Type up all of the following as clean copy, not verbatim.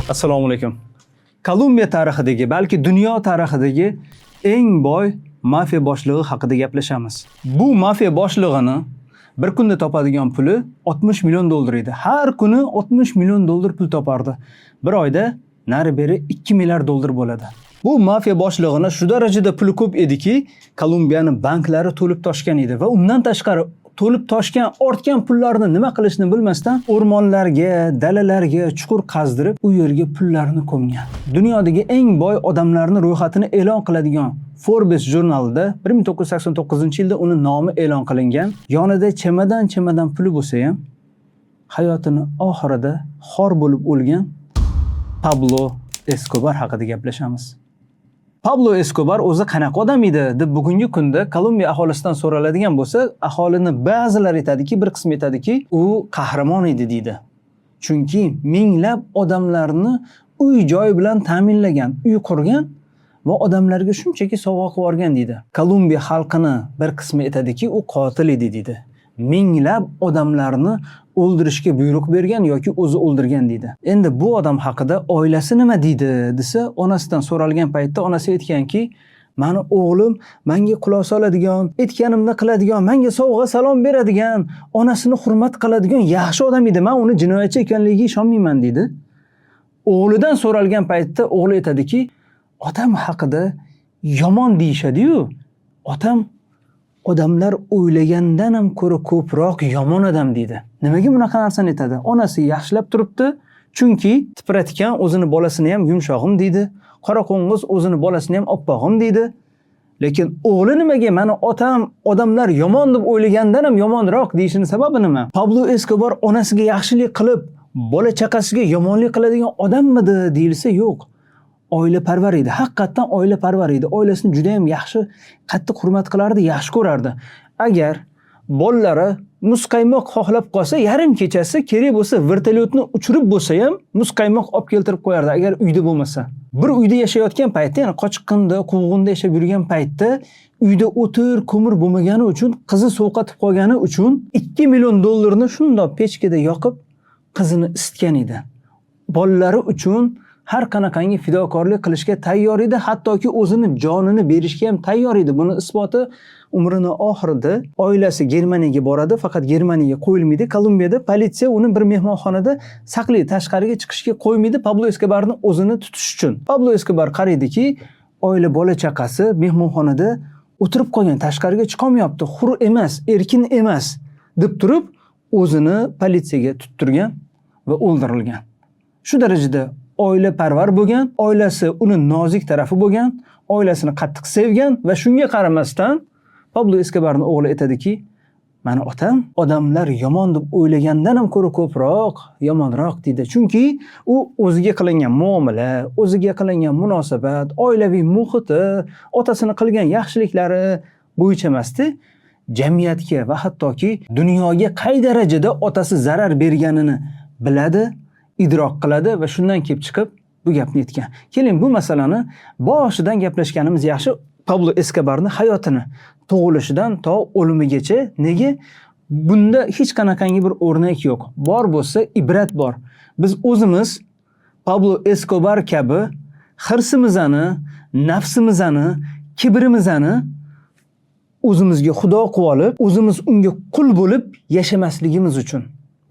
Assalomu alaykum. Kolumbiya tarixidagi, balki dunyo tarixidagi eng boy mafiya boshlig'i haqida gaplashamiz. Bu mafiya boshlig'ini bir kunda topadigan puli 60 million dollar edi. Har kuni 60 million dollar pul topardi. Bir oyda nari beri 2 milliard dollar bo'ladi. Bu mafiya boshlig'ini shu darajada puli ko'p ediki, Kolumbiyani banklari to'lib toshgan edi va undan tashqari to'lib toshgan, ortgan pullarni nima qilishni bilmasdan o'rmonlarga, dalalarga chuqur qazdirib, u yerga pullarni ko'mgan. Dunyodagi eng boy odamlarni ro'yxatini e'lon qiladigan Forbes jurnalida 1989-yilda uni nomi e'lon qilingan. Yonida chemadan-chemadan puli bo'lsa ham, hayotini oxirida xor bo'lib o'lgan Pablo Eskobar haqida gaplashamiz. Pablo Eskobar o'zi qanaqa odam edi deb bugungi kunda Kolumbiya aholisidan so'raladigan bo'lsa, aholini ba'zilari aytadiki, bir qismi aytadiki, u qahramon edi deydi. Chunki minglab odamlarni uy joy bilan ta'minlagan, uy qurgan va odamlarga shunchaki sovg'a qilib yuborgan deydi. Kolumbiya xalqini bir qismi aytadiki, u qotil edi deydi. Minglab odamlarni o'ldirishga buyruq bergan yoki o'zi o'ldirgan deydi. Endi bu odam haqida oilasi nima deydi desa, onasidan so'ralgan paytda onasi aytganki, mani o'g'lim menga quloq soladigan, aytganimni qiladigan, menga sovg'a salom beradigan, onasini hurmat qiladigan yaxshi odam edi. Men uni jinoyatchi ekanligiga ishonmayman deydi. O'g'lidan so'ralgan paytda o'g'li aytadiki, otam haqida yomon deyishadi-yu, otam odamlar o'ylagandan ham ko'ra ko'proq yomon odam deydi. Nimaga bunaqa narsani aytadi? Onasi yaxshilab turibdi, chunki tipratgan o'zini bolasini ham yumshog'im deydi, qora qo'ng'iz o'zini bolasini ham oppog'im deydi. Lekin o'g'li nimaga mani otam odamlar yomon deb o'ylagandan ham yomonroq deyishini sababi nima? Pablo Eskobar onasiga yaxshilik qilib, bola chaqasiga yomonlik qiladigan odammidi deyilsa, yo'q. Oilaparvar edi. Haqiqatdan oilaparvar edi. Oilasini juda ham yaxshi, qattiq hurmat qilardi, yaxshi ko'rardi. Agar bolalari muzqaymoq xohlab qolsa, yarim kechasi kerak bo'lsa vertolyotni uchirib bo'lsa ham muzqaymoq olib keltirib qo'yardi, agar uyda bo'lmasa. Bir uyda yashayotgan paytda, ya'ni qochqinda, quvg'inda yashab yurgan paytda uyda o'tir ko'mir bo'lmagani uchun, qizi sovqotib qolgani uchun 2 million dollarni shundoq pechkada yoqib qizini isitgan edi. Bolalari uchun har qanaqangi fidokorlik qilishga tayyor edi, hattoki o'zini jonini berishga ham tayyor edi. Buni isboti umrini oxirida oilasi Germaniyaga boradi, faqat Germaniyaga qo'yilmaydi. Kolumbiyada politsiya uni bir mehmonxonada saqlaydi, tashqariga chiqishga qo'ymaydi Pablo Eskobarni o'zini tutish uchun. Pablo Eskobar qaraydiki, oila bola chaqasi mehmonxonada o'tirib qolgan, tashqariga chiqolmayapti, hur emas, erkin emas deb turib o'zini politsiyaga tuttirgan va o'ldirilgan. Shu darajada oilaparvar bo'lgan, oilasi uni nozik tarafi bo'lgan, oilasini qattiq sevgan va shunga qaramasdan Pablo Eskobarning o'g'li aytadiki, mani otam odamlar yomon deb o'ylagandan ham ko'ra ko'proq yomonroq deydi. Chunki u o'ziga qilingan muomala, o'ziga qilingan munosabat, oilaviy muhiti, otasini qilgan yaxshiliklari bo'yicha emasdi, jamiyatga va hattoki dunyoga qay darajada otasi zarar berganini biladi, idrok qiladi va shundan kelib chiqib bu gapni aytgan. Keling, bu masalani boshidan gaplashganimiz yaxshi. Pablo Eskobarni hayotini tug'ilishidan to o'limigacha. Nega? Bunda hech qanaqangi bir o'rnak yo'q. Bor bo'lsa ibrat bor. Biz o'zimiz Pablo Eskobar kabi hirsimizni, nafsimizni, kibrimizni o'zimizga xudo qilib olib, o'zimiz unga qul bo'lib yashamasligimiz uchun.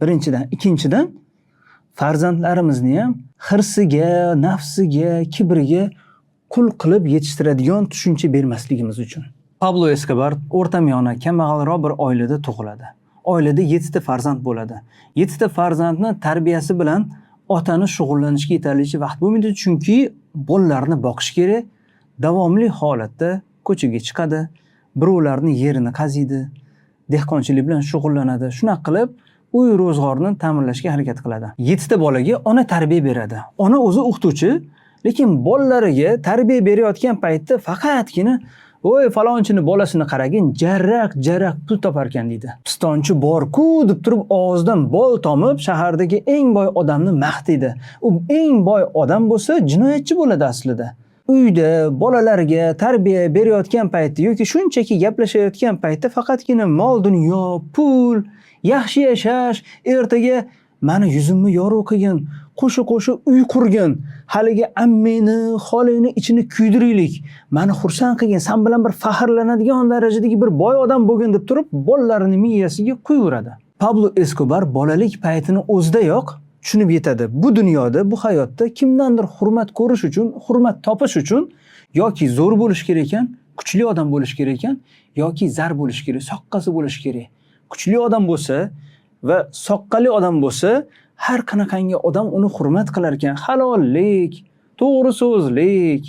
Birinchidan, ikkinchidan farzandlarimizni ham hirsiga, nafsiga, kibriga qul qilib yetishtiradigan tushuncha bermasligimiz uchun. Pablo Eskobar o'rtamiyona, kambag'alroq bir oilada tug'iladi. Oilada 7 ta farzand bo'ladi. 7 ta farzandni tarbiyasi bilan otani shug'ullanishga yetarlicha vaqt bo'lmaydi, chunki bolalarni boqish kerak. Davomli holatda ko'chaga chiqadi, birovlarni yerini qaziydi, dehqonchilik bilan shug'ullanadi. Shunaqa qilib uy ro'zg'orni ta'minlashga harakat qiladi. 7 ta bolaga ona tarbiya beradi. Ona o'zi o'qituvchi, lekin bolalariga tarbiya berayotgan paytda faqatgina "Voy, falonchini bolasini qaragin, jarraq jarraq pul toparkan" deydi. Pistonchi bor-ku deb turib og'zidan bol tomib shahardagi eng boy odamni maqtaydi. U eng boy odam bo'lsa, jinoyatchi bo'ladi aslida. Uyda bolalarga tarbiya berayotgan paytda yoki shunchaki gaplashayotgan paytda faqatgina mol dunyo, pul, yaxshi yashash, ertaga mani yuzimni yorug' qilgin, Qo'sha-qo'sha uy qurgin, haligi ammangni, xolangni ichini kuydiraylik. Mani xursand qilgin, san bilan bir faxrlanadigan darajadagi bir boy odam bo'lgin deb turib, bolalarini miyasiga quyveradi. Pablo Eskobar bolalik paytini o'zidayoq tushunib yetadi. Bu dunyoda, bu hayotda kimdandir hurmat ko'rish uchun, hurmat topish uchun yoki zo'r bo'lish kerak ekan, kuchli odam bo'lish kerak ekan, yoki zar bo'lish kerak, soqqasi bo'lish kerak. Kuchli odam bo'lsa va soqqali odam bo'lsa, har qanaqangi odam uni hurmat qilar ekan. Halollik, to'g'ri so'zlik,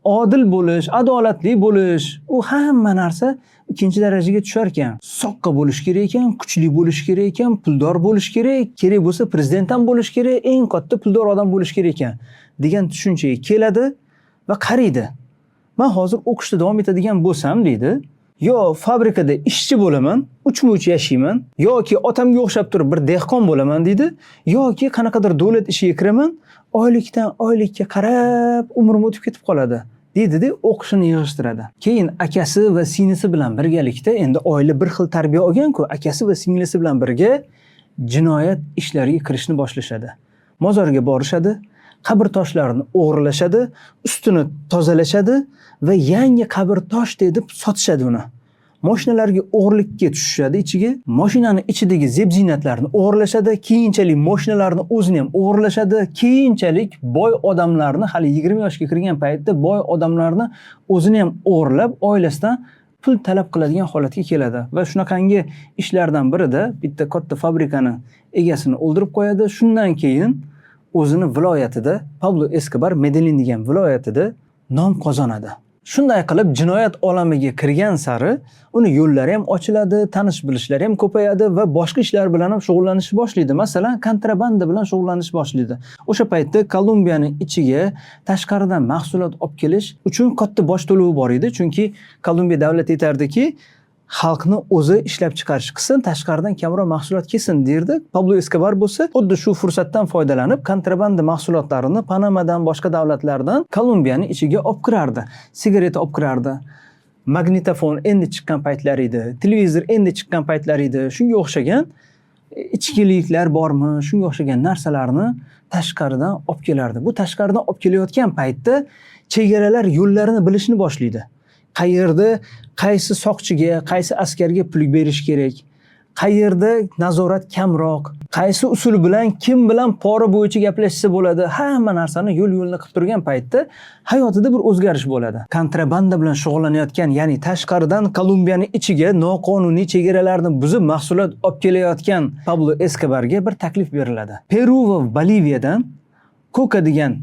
odil bo'lish, adolatli bo'lish, u hamma narsa ikkinchi darajaga tushar ekan. Soqqa bo'lish kerak ekan, kuchli bo'lish kerak ekan, puldor bo'lish kerak, kerak bo'lsa prezident ham bo'lish kerak, eng katta puldor odam bo'lish kerak ekan degan tushunchaga keladi va qaraydi. Man hozir o'qishda davom etadigan bo'lsam, deydi, yo fabrikada ishchi bo'laman, uchma-uch yashayman, yoki otamga o'xshab turib bir dehqon bo'laman, deydi, yoki qanaqadir davlat ishiga kiraman, oylikdan oylikka qarab umrim o'tib ketib qoladi, deydi-da, o'qishini yig'ishtiradi. Keyin akasi va singlisi bilan birgalikda, endi oila bir xil tarbiya olgan-ku, akasi va singlisi bilan birga jinoyat ishlariga kirishni boshlashadi. Mozorga borishadi, qabr toshlarini o'g'irlashadi, ustini tozalashadi va yangi qabr tosh deb sotishadi uni. Mashinalarga o'g'irlikka tushishadi ichiga, mashinani ichidagi zeb-ziynatlarni o'g'irlashadi, keyinchalik mashinalarni o'zini ham o'g'irlashadi, keyinchalik boy odamlarni, hali 20 yoshga kirgan paytda boy odamlarni o'zini ham o'g'irlab, oilasidan pul talab qiladigan holatga keladi. Va shunaqangi ishlardan birida bitta katta fabrikani egasini o'ldirib qo'yadi. Shundan keyin o'zini viloyatida, Pablo Eskobar Medellin degan viloyatida nom qozonadi. Shunday qilib jinoyat olamiga kirgan sari uni yo'llari ham ochiladi, tanish bilishlari ham ko'payadi va boshqa ishlar bilan ham shug'ullanishni boshlaydi. Masalan, kontrabanda bilan shug'ullanishni boshlaydi. O'sha paytda Kolumbiyaning ichiga tashqaridan mahsulot olib kelish uchun katta boj to'lovi bor edi. Chunki Kolumbiya davlati aytardiki, xalqni o'zi ishlab chiqarish qilsin, tashqaridan kamroq mahsulot kelsin derdi. Pablo Eskobar bo'lsa, xuddi shu fursatdan foydalanib, kontrabanda mahsulotlarini Panamadan, boshqa davlatlardan Kolumbiyani ichiga olib kirardi. Sigaret olib kirardi. Magnitofon endi chiqqan paytlar edi, televizor endi chiqqan paytlar edi. Shunga o'xshagan ichkiliklar bormi, shunga o'xshagan narsalarni tashqaridan olib kelardi. Bu tashqaridan olib kelayotgan paytda chegaralar yo'llarini bilishni boshlaydi. Qayerda qaysi soqchiga, qaysi askarga pul berish kerak, qayerda nazorat kamroq, qaysi usul bilan kim bilan pora bo'yicha gaplashsa bo'ladi, hamma narsani yo'l-yo'lini qilib turgan paytda hayotida bir o'zgarish bo'ladi. Kontrabanda bilan shug'ullanayotgan, ya'ni tashqaridan Kolumbiyani ichiga noqonuniy chegaralarni buzib mahsulot olib kelayotgan Pablo Eskobarga bir taklif beriladi. Peru va Boliviyadan koka degan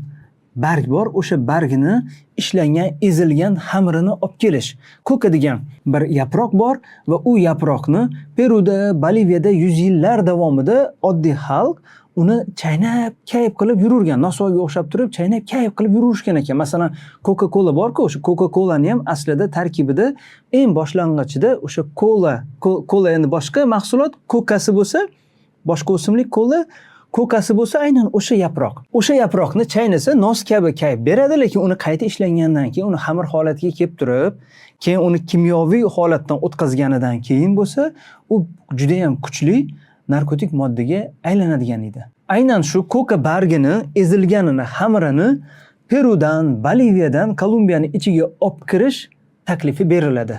barg bor, o'sha bargini ishlangan, ezilgan xamirini olib kelish. Koka degan bir yaproq bor va u yaproqni Peruda, Boliviyada yuz yillar davomida oddiy xalq uni chaynab, kayf qilib yururgan, nosvoyga o'xshab turib chaynab, kayf qilib yurishgan ekan. Masalan, Coca-Cola bor-ku, o'sha Coca-Colani ham aslida tarkibida eng boshlang'ichida o'sha kola, kola endi boshqa mahsulot, kokasi bo'lsa boshqa o'simlik, kola, kokasi bo'lsa aynan o'sha yaproq. O'sha yaproqni chaynasa nos kabi kayf beradi, lekin uni qayta ishlangandan keyin uni xamir holatiga kelib turib, keyin uni kimyoviy holatdan o'tkazganidan keyin bo'lsa, u juda ham kuchli narkotik moddaga aylanadigan edi. Aynan shu koka bargini ezilganini, xamirini Perudan, Boliviyadan Kolumbiyani ichiga olib kirish taklifi beriladi.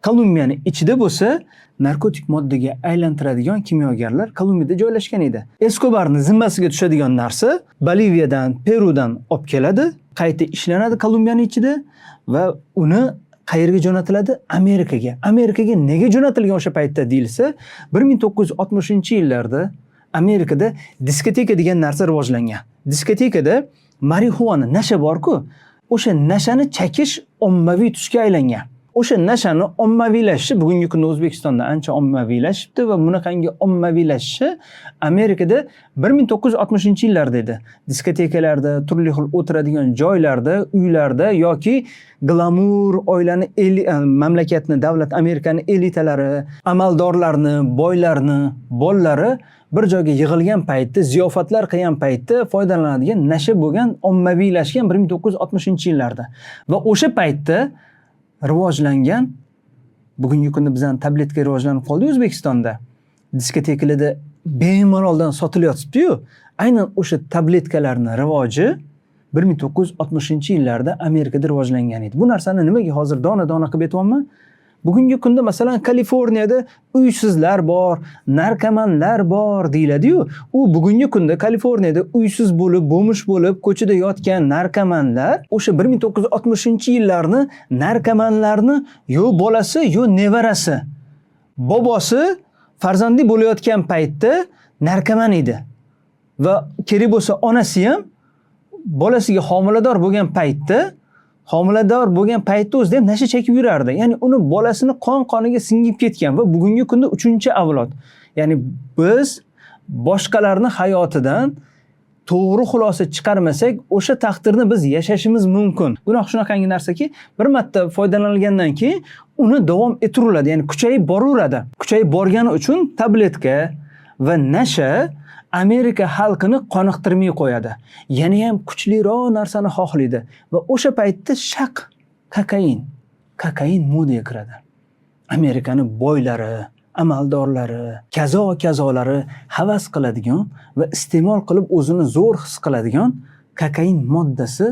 Kolumbiyani ichida bo'lsa narkotik moddaga aylantiradigan kimyogarlar Kolumbiyada joylashgan edi. Eskobarni zimmasiga tushadigan narsa Boliviyadan, Perudan olib keladi, qayta ishlanadi Kolumbiyani ichida va uni qayerga jo'natiladi? Amerikaga. Amerikaga nega jo'natilgan o'sha paytda deyilsa, 1960-yillarda Amerikada diskoteka degan narsa rivojlangan. Diskotekada marixuana, nasha bor-ku, o'sha nashani chakish ommaviy tusga aylangan. O'sha nashani ommaviylashishi bugungi kunda O'zbekistonda ancha ommaviylashibdi va bunaqangi ommaviylashishi Amerikada 1960-yillarda edi. Diskotekalarda, turli xil o'tiradigan joylarda, uylarda yoki glamur oilani, mamlakatni, davlat Amerikani elitalari, amaldorlarni, boylarni bolalari bir joyga yig'ilgan paytda, ziyofatlar qilgan paytda foydalanadigan nasha bo'lgan, ommaviylashgan 1960-yillarda. Va o'sha paytda rivojlangan, bugungi kunda bizani tabletka rivojlanib qoldi O'zbekistonda. Diskotekalarda bemaloldan sotilyotibdi-yu. Aynan o'sha tabletkalarni rivoji 1960-yillarda Amerikada rivojlangan edi. Bu narsani nimaga hozir dona-dona qilib aytyapman? Bugungi kunda masalan Kaliforniyada uysizlar bor, narkomanlar bor deyiladi-yu. U bugungi kunda Kaliforniyada uysiz bo'lib, бомж bo'lib, ko'chada yotgan narkomanlar o'sha 1960-yillarni narkomanlarni yo bolasi, yo nevarasi. Bobosi farzandli bo'layotgan paytda narkoman edi. Va kerak bo'lsa onasi ham bolasiga homilador bo'lgan paytda o'zida ham nasha chekib yurardi. Ya'ni uni bolasini qon qoniga singib ketgan va bugungi kunda 3-avlod. Ya'ni biz boshqalarni hayotidan to'g'ri xulosa chiqarmasak, o'sha taqdirni biz yashashimiz mumkin. Gunoh shunaqangi narsaki, bir marta foydalanilgandan keyin uni davom ettiraveradi, ya'ni kuchayib boraveradi. Kuchayib borgani uchun tabletka va nasha Amerika xalqini qoniqtirmay qo'yadi. Yana ham kuchliroq narsani xohlaydi va o'sha paytda shaq kokain modaga kiradi. Amerikani boylari, amaldorlari, kazo kazolari havas qiladigan va iste'mol qilib o'zini zo'r his qiladigan kokain moddasi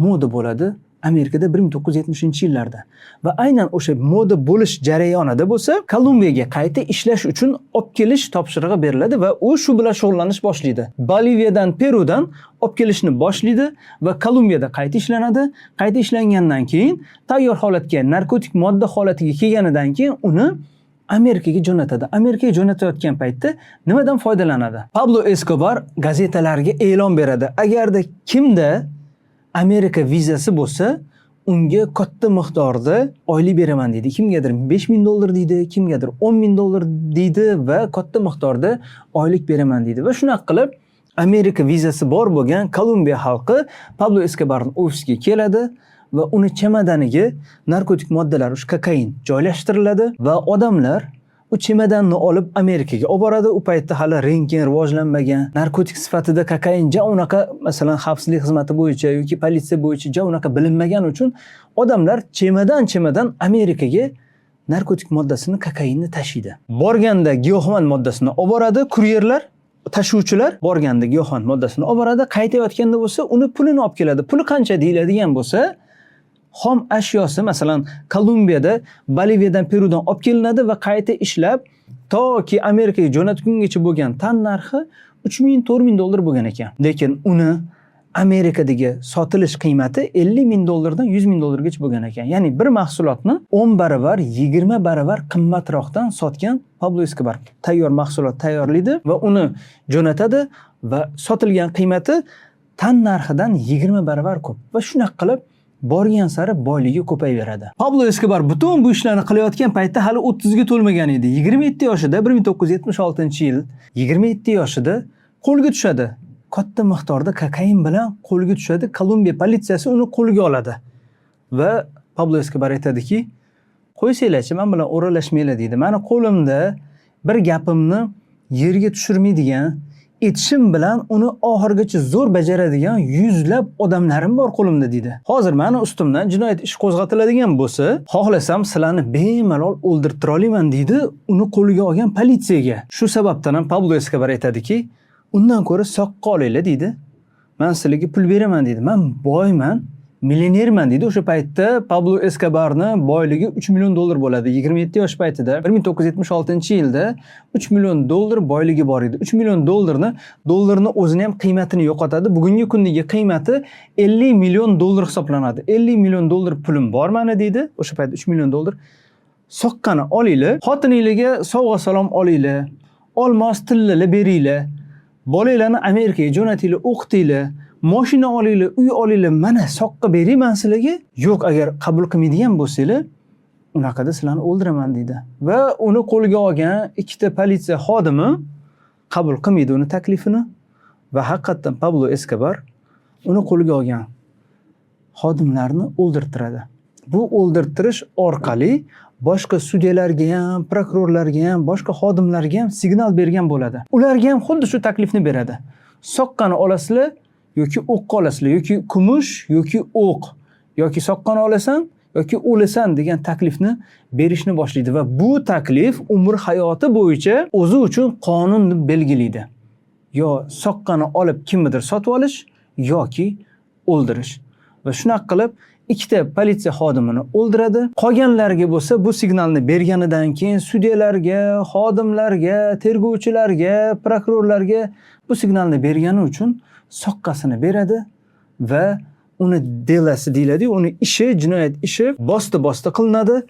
moda bo'ladi Amerikada 1970-yillarda. Va aynan o'sha moda bo'lish jarayonida bo'lsa, Kolumbiyaga qayta ishlash uchun olib kelish topshirig'i beriladi va u shu bilan shug'ullanish boshlaydi. Boliviyadan, Perudan olib kelishni boshlaydi va Kolumbiyada qayta ishlanadi. Qayta ishlangandan keyin tayyor holatga, narkotik modda holatiga kelganidan keyin uni Amerikaga jo'natadi. Amerikaga jo'natayotgan paytda nimadan foydalanadi? Pablo Eskobar gazetalarga e'lon beradi. Agarda kimda Amerika vizasi bo'lsa, unga katta miqdorda oylik beraman deydi. Kimgadir 5000 dollar deydi, kimgadir 10 ming dollar deydi va katta miqdorda oylik beraman deydi. Va shunaqa qilib Amerika vizasi bor bo'lgan Kolumbiya xalqi Pablo Eskobarning ofisiga keladi va uni chemadaniga narkotik moddalar, o'sha kokain joylashtiriladi va odamlar u chemodanni olib Amerikaga olib boradi. U paytda hali rentgen rivojlanmagan. Narkotik sifatida kokain ja unaqa, masalan, xavfsizlik xizmati bo'yicha yoki politsiya bo'yicha ja unaqa bilinmagani uchun odamlar chemodan chemodan Amerikaga narkotik moddasini, kokainni tashiydi. Borganda giyohvand moddasini olib boradi kuryerlar, tashuvchilar borganda giyohvand moddasini olib boradi, qaytayotganda bo'lsa uni pulini olib keladi. Puli qancha deyiladigan bo'lsa, xom ashyosi, masalan, Kolumbiyada, Boliviyadan, Perudan olib kelinadi va qayta ishlab toki Amerikaga jo'natgungacha bo'lgan tan narxi 3000 4000 dollar bo'lgan ekan. Lekin uni Amerikadagi sotilish qiymati 50 ming dollardan 100 ming dollargacha bo'lgan ekan. Ya'ni bir mahsulotni 10 baravar, 20 baravar qimmatroqdan sotgan Pablo Escobar. Tayyor mahsulot tayyorlaydi va uni jo'natadi va sotilgan qiymati tan narxidan 20 baravar ko'p. Va shunaqa qilib borgan sari boyligi ko'payaveradi. Pablo Escobar butun bu ishlarni qilayotgan paytda hali 30 ga to'lmagan edi. 27 yoshida, 1976-yil, 27 yoshida qo'lga tushadi. Katta miqdorda kokain bilan qo'lga tushadi. Kolumbiya politsiyasi uni qo'lga oladi. Va Pablo Escobar aytadiki, "Qo'ysanglarchi, men bilan o'ralashmanglar" deydi. "Mani qo'limda bir gapimni yerga tushirmaydigan, aytishim bilan uni oxirigacha zo'r bajaradigan yuzlab odamlarim bor qo'limda" deydi. "Hozir mani ustimdan jinoyat ishi qo'zg'atiladigan bo'lsa, xohlasam sizlarni bemalol o'ldirtira olaman" deydi uni qo'lga olgan politsiyaga. Shu sababdan ham Pablo Escobar aytadiki, "Undan ko'ra soqqa olinglar" deydi. "Man sizlarga pul beraman" deydi. "Man boyman, millionerman" deydi. O'sha paytda Pablo Eskobarni boyligi 3 million dollar bo'ladi. 27 yosh paytida, 1976-yilda 3 million dollar boyligi bor edi. 3 million dollarni o'zini ham qiymatini yo'qotadi. Bugungi kundagi qiymati 50 million dollar hisoblanadi. "50 million dollar pulim bor mani" deydi. O'sha paytda 3 million dollar. "Soqqani olinglar, xotininglarga sovg'a salom olinglar, olmos tillalar beringlar, bolanglarni Amerikaga jo'natinglar, o'qitinglar, moshina olinglar, uy olinglar, mana soqqa berayman sizlarga. Yo'q, agar qabul qilmaydigan bo'lsanglar, unaqada sizlarni o'ldiraman" deydi. Va uni qo'lga olgan ikkita politsiya xodimi qabul qilmaydi uni taklifini va haqiqatdan Pablo Escobar uni qo'lga olgan xodimlarni o'ldirtiradi. Bu o'ldirtirish orqali boshqa sudyalarga ham, prokurorlarga ham, boshqa xodimlarga ham signal bergan bo'ladi. Ularga ham xuddi shu taklifni beradi. Soqqani olasizlar yoki o'qqa olasizlar, yoki kumush yoki o'q, yoki soqqani olasan yoki o'lasan degan taklifni berishni boshlaydi va bu taklif umr hayoti bo'yicha o'zi uchun qonun deb belgilaydi. Yo soqqani olib kimnidir sotib olish yoki o'ldirish. Va shunaqa qilib ikkita politsiya xodimini o'ldiradi. Qolganlarga bo'lsa bu signalni berganidan keyin sudyalarga, xodimlarga, tergovchilarga, prokurorlarga bu signalni bergani uchun soqqasini beradi va uni дело si deyiladi, uni ishi, jinoyat ishi bosta-bosta qilinadi.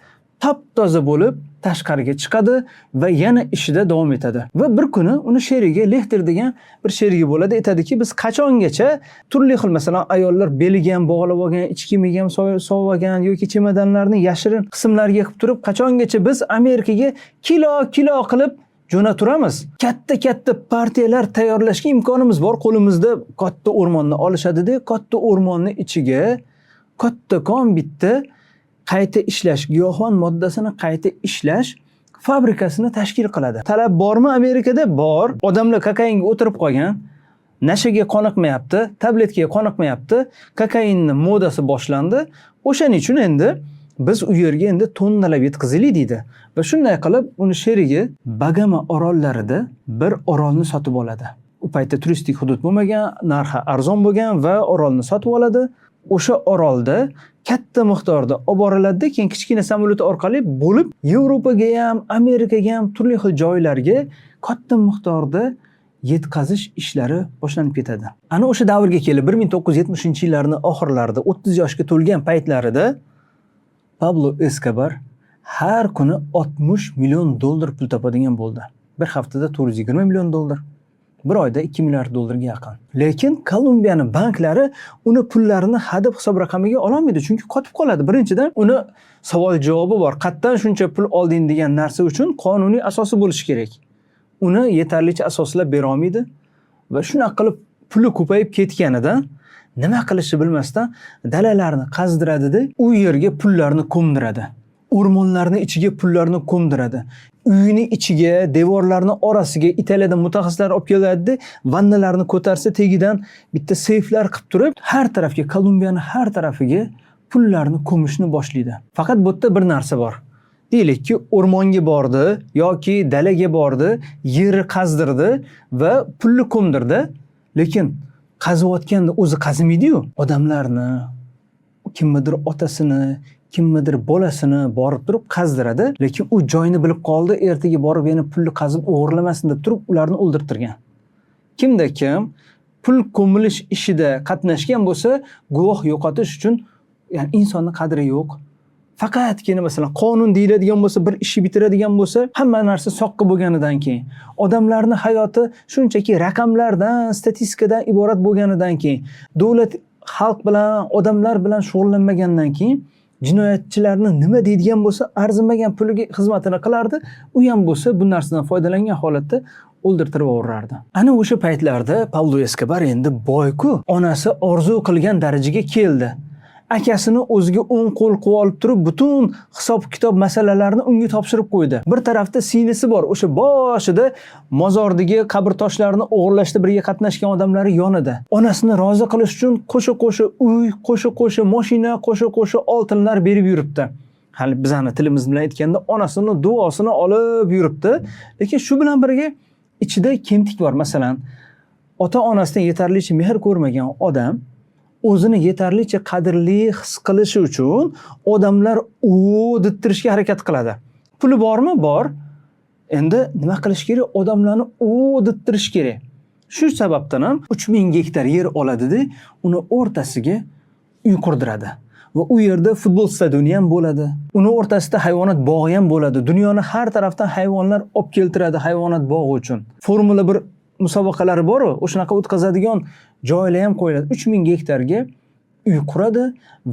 Top-toza bo'lib tashqariga chiqadi va yana ishida davom etadi. Va bir kuni uni sherigi Lexter degan bir sherigi bo'ladi, aytadiki, biz qachongacha turli xil, masalan, ayollar beliga ham bog'lab olgan, ich kiyimiga ham solib olgan yoki chemodanlarni yashirin qismlariga qilib turib, qachongacha biz Amerikaga kilo-kilo qilib jo'naturamiz. Katta-katta partiyalar tayyorlashga imkonimiz bor. Qo'limizda katta o'rmonni olishadi-da, katta o'rmonni ichiga kattakon bitta qayta ishlash, giyohvand moddasini qayta ishlash fabrikasini tashkil qiladi. Talab bormi Amerikada? Bor. Odamlar kokainga o'tirib qolgan, nashaga qoniqmayapti, tabletkaga qoniqmayapti. Kokainni modasi boshlandi. O'shaning uchun endi biz u yerga endi tonnalab yetkazaylik deydi. Va shunday qilib uni sherigi Bagama orollarida bir orolni sotib oladi. U paytda turistik hudud bo'lmagan, narxi arzon bo'lgan va orolni sotib oladi. O'sha orolda katta miqdorda olib boriladida, keyin kichkina samolyot orqali bo'lib Yevropaga ham, Amerikaga ham, turli xil joylarga katta miqdorda yetkazish ishlari boshlanib ketadi. Ana o'sha davrga kelib 1970-yillarning oxirlarida 30 yoshga to'lgan paytlarida Pablo Eskobar har kuni 60 million dollar pul topadigan bo'ldi. Bir haftada 420 million dollar, bir oyda 2 milliard dollarga yaqin. Lekin Kolumbiyani banklari uni pullarini hadeb hisob raqamiga ololmaydi, chunki qotib qoladi. Birinchidan, uni savol javobi bor. Qayerdan shuncha pul olding degan narsa uchun qonuniy asosi bo'lishi kerak. Uni yetarlicha asoslab bera olmaydi va shunaqa qilib puli ko'payib ketganidan nima qilishni bilmasdan dalalarni qazdiradida, u yerga pullarni ko'mdiradi. O'rmonlarni ichiga pullarni ko'mdiradi. Uyini ichiga, devorlarni orasiga Italiyadan mutaxassislar olib keladida, vannalarni ko'tarsa tagidan bitta seyflar qilib turib, har tarafga, Kolumbiyani har tarafiga pullarni ko'mishni boshlaydi. Faqat bu yerda bir narsa bor. Deylikki, o'rmonga bordi yoki dalaga bordi, yerni qazdirdi va pulni ko'mdirdi. Lekin qaziyotganda o'zi qazimaydi-yu. Odamlarni, kimnidir otasini, kimnidir bolasini borib turib qazdiradi, lekin u joyini bilib qoldi, ertaga borib yana pulni qazib o'g'irlamasin deb turib ularni o'ldirtirgan. Kimda kim pul ko'milish ishida qatnashgan bo'lsa, guvoh yo'qotish uchun, ya'ni insonni qadri yo'q. Faqatgina masalan qonun deyiladigan bo'lsa, bir ishni bitiradigan bo'lsa, hamma narsa soqqa bo'lganidan keyin, odamlarni hayoti shunchaki raqamlardan, statistikadan iborat bo'lganidan keyin, davlat xalq bilan, odamlar bilan shug'ullanmagandan keyin jinoyatchilarni nima deydigan bo'lsa, arzimagan puliga xizmatini qilardi. U ham bo'lsa bu narsadan foydalangan holatda o'ldirtirib yuborardi. Ana o'sha paytlarda Pablo Eskobar endi boy-ku, onasi orzu qilgan darajaga keldi. Akasini o'ziga o'ng qo'l qilib olib turib, butun hisob-kitob masalalarini unga topshirib qo'ydi. Bir tarafda singlisi bor, o'sha boshida mozordagi qabr toshlarini o'g'irlashda birga qatnashgan odamlari yonida. Onasini rozi qilish uchun qo'sha-qo'sha uy, qo'sha-qo'sha mashina, qo'sha-qo'sha oltinlar berib yuribdi. Hali bizani tilimiz bilan aytganda onasini duosini olib yuribdi. Lekin shu bilan birga ichida kemtik bor. Masalan, ota-onasidan yetarlicha mehr ko'rmagan odam o'zini yetarlicha qadrli his qilishi uchun odamlar u dettirishga harakat qiladi. Puli bormi? Bor. Endi nima qilish kerak? Odamlarni u dettirish kerak. Shu sababdan ham 3000 gektar yer oladida, uni o'rtasiga uy qurdiradi. Va u yerda futbol stadioni ham bo'ladi. Uni o'rtasida hayvonot bog'i ham bo'ladi. Dunyoni har tarafdan hayvonlar olib keltiradi hayvonot bog'i uchun. Formula 1 musobaqalari bor-u, o'shanaqa o'tkazadigan joylar ham qo'yiladi. 3000 gektarga uy quradi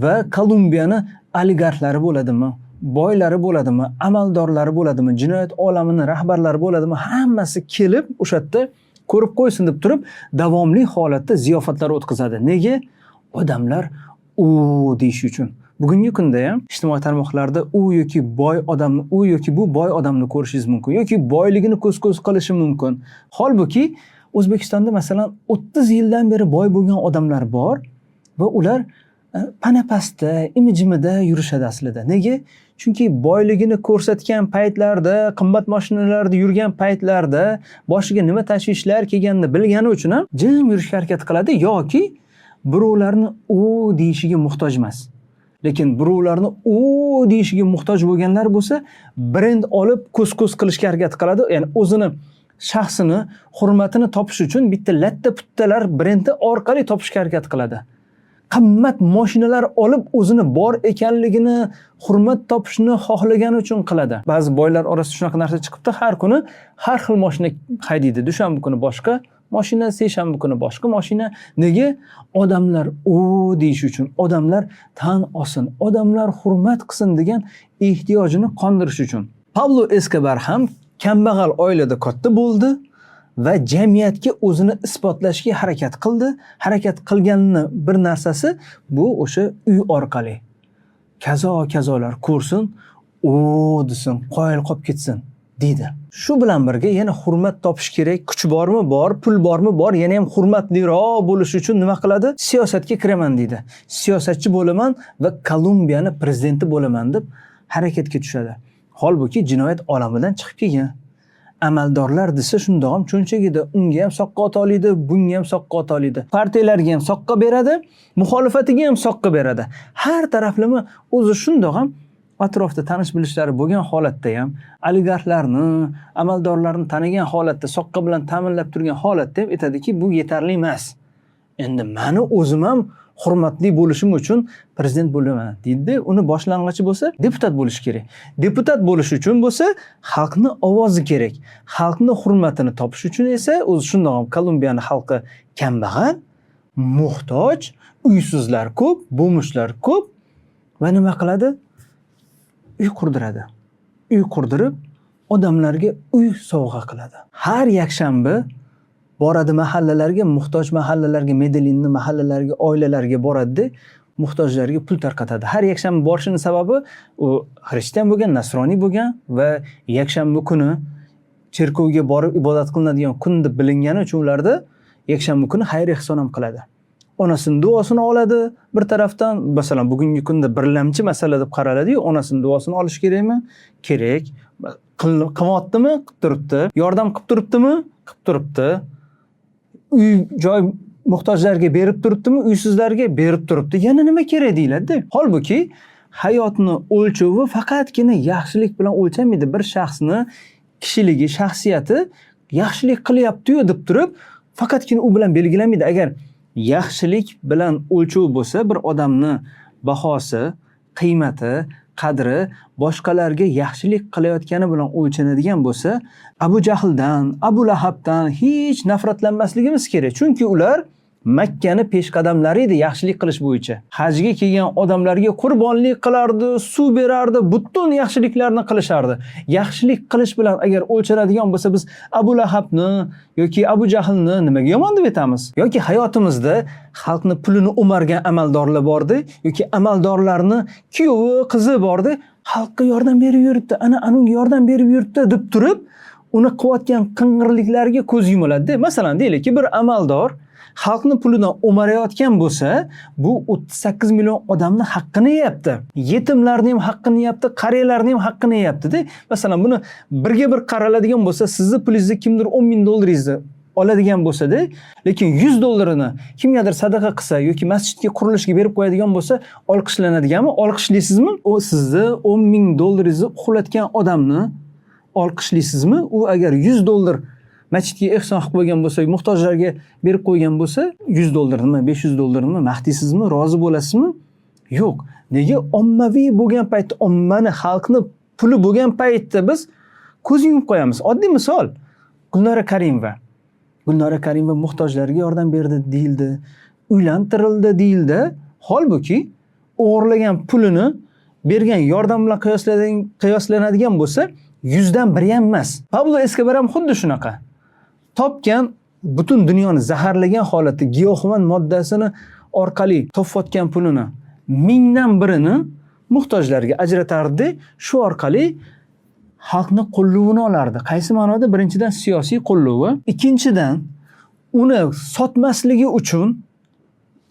va Kolumbiyani oligarxlari bo'ladimi, boylari bo'ladimi, amaldorlari bo'ladimi, jinoyat olamini rahbarlari bo'ladimi, hammasi kelib o'sha yerda ko'rib qo'ysin deb turib davomli holatda ziyofatlar o'tkazadi. Nega? Odamlar u deyish uchun. Bugungi kunda ham ijtimoiy tarmoqlarda u yoki boy odamni, u yoki bu boy odamni ko'rishingiz mumkin yoki boyligini ko'z-ko'z qilishi mumkin. Holbuki O'zbekistonda masalan 30 yildan beri boy bo'lgan odamlar bor va ular Panapasda, imi-jimida yurishadi aslida. Nega? Chunki boyligini ko'rsatgan paytlarda, qimmat mashinalarda yurgan paytlarda boshiga nima tashvishlar kelganini bilgani uchun ham jim yurishga harakat qiladi yoki birovlarni "o" deyishiga muhtoj emas. Lekin birovlarni "o" deyishiga muhtoj bo'lganlar bo'lsa, brend olib ko'z-ko'z qilishga harakat qiladi. Ya'ni o'zini shaxsini, hurmatini topish uchun bitta latta-puttalar brendi orqali topishga harakat qiladi. Qimmat mashinalar olib o'zini bor ekanligini, hurmat topishni xohlagani uchun qiladi. Ba'zi boylar orasida shunaqa narsa chiqibdi, har kuni har xil mashina haydaydi. Dushanba kuni boshqa mashina, seshanba kuni boshqa mashina. Nega? Odamlar "o" deyish uchun, odamlar tan olsin, odamlar hurmat qilsin degan ehtiyojini qondirish uchun. Pablo Eskobar ham kambag'al oilada katta bo'ldi va jamiyatga o'zini isbotlashga harakat qildi. Harakat qilganini bir narsasi bu o'sha uy orqali. Kazo-kazolar ko'rsin, "O" desin, qoyil qolib ketsin deydi. Shu bilan birga yana hurmat topish kerak. Kuch bormi? Bor. Pul bormi? Bor. Yana ham hurmatliroq bo'lish uchun nima qiladi? Siyosatga kiraman deydi. Siyosatchi bo'laman va Kolumbiyani prezidenti bo'laman deb harakatga tushadi. Holbuki jinoyat olamidan chiqib kelgan. Amaldorlar desa shundoq ham cho'nchagida unga ham soqqa ota oladi, bunga ham soqqa ota oladi. Partiyalarga ham soqqa beradi, muxolifatiga ham soqqa beradi. Har taraflama o'zi shundoq ham atrofda tanish bilishlari bo'lgan holatda ham oligarxlarni, amaldorlarni tanigan holatda, soqqa bilan ta'minlab turgan holatda ham aytadiki, bu yetarli emas. Endi mani o'zim ham hurmatli bo'lishim uchun prezident bo'laman deydi. Uni boshlang'ichi bo'lsa deputat bo'lish kerak. Deputat bo'lish uchun bo'lsa xalqni ovozi kerak. Xalqni hurmatini topish uchun esa o'zi shundoq ham Kolumbiyani xalqi kambag'al, muhtoj, uysizlar ko'p, бомж lar ko'p va nima qiladi? Uy qurdiradi. Uy qurdirib odamlarga uy sovg'a qiladi. Har yakshanba boradi mahallalarga, muhtoj mahallalarga, Medelinni mahallalariga, oilalarga boradi-da, muhtojlarga pul tarqatadi. Har yakshanba borishini sababi u xristian bo'lgan, nasroniy bo'lgan va yakshanba kuni cherkovga borib ibodat qilinadigan kun deb bilingani uchun ularda yakshanba kuni xayr ehson ham qiladi. Onasini duosini oladi bir tarafdan, masalan, bugungi kunda birlamchi masala deb qaraladi-yu, onasini duosini olish kerakmi? Kerak. Qilmayaptimi? Qilib turibdi. Yordam qilib turibdimi? Qilib turibdi. Uy joy muhtojlarga berib turibdimi? Uysizlarga berib turibdi. Yana nima kerak deyiladi-da. Holbuki hayotni o'lchovi faqatgina yaxshilik bilan o'lchanmaydi. Bir shaxsni kishiligi, shaxsiyati yaxshilik qilyapti-yu deb turib, faqatgina u bilan belgilanmaydi. Agar yaxshilik bilan o'lchov bo'lsa, bir odamni bahosi, qiymati, qadri boshqalarga yaxshilik qilayotgani bilan o'lchanadigan bo'lsa, Abu Jahldan, Abu Lahabdan hech nafratlanmasligimiz kerak. Chunki ular Makkani peshqadamlari edi yaxshilik qilish bo'yicha. Hajga kelgan odamlarga qurbonlik qilardi, suv berardi, butun yaxshiliklarni qilishardi. Yaxshilik qilish bilan agar o'lchanadigan bo'lsa, biz Abu Lahabni yoki Abu Jahlni nimaga yomon deb aytamiz? Yoki hayotimizda xalqni pulini o'margan amaldorlar bordi, yoki amaldorlarni kuyovi, qizi bordi, xalqqa yordam berib yuribdi, ana anunga yordam berib yuribdi deb turib, uni qilayotgan qing'irliklariga ko'z yumiladi. Masalan, deylik, bir amaldor xalqni pulidan o'marayotgan bo'lsa, bu 38 million odamni haqqini yeyapti. Yetimlarni ham haqqini yeyapti, qariyalarni ham haqqini yeyapti-da. Masalan, buni birga bir qaraladigan bo'lsa, sizni pulingizni kimdir 10 ming dollaringizni oladigan bo'lsa-da, lekin 100 dollarini kimgadir sadaqa qilsa yoki masjidga qurilishga berib qo'yadigan bo'lsa, olqishlanadiganmi? Olqishlaysizmi? U sizni 10 ming dollaringizni uxlatgan odamni olqishlaysizmi? U agar 100 dollar masjidga ehson qilib qo'ygan bo'lsa, muhtojlarga berib qo'ygan bo'lsa, 100 dollar nima, 500 dollar nima, maqtaysizmi, rozi bo'lasizmi? Yo'q. Nega ommaviy bo'lgan paytda, ommani, xalqni puli bo'lgan paytda biz ko'z yumib qo'yamiz? Oddiy misol, Gulnora Karimova. Gulnora Karimova muhtojlarga yordam berdi deyildi, uylantirildi deyildi. Holbuki o'g'irlagan pulini bergan yordam bilan qiyoslanadigan bo'lsa, 1/100 ham emas. Pablo Eskobar ham xuddi shunaqa. Topgan butun dunyoni zaharlagan holatda giyohvand moddasini orqali topayotgan pulini 1/1000ini muhtojlarga ajratardi. Shu orqali xalqni qo'llovini olardi. Qaysi ma'noda? Birinchidan siyosiy qo'llovi, ikkinchidan uni sotmasligi uchun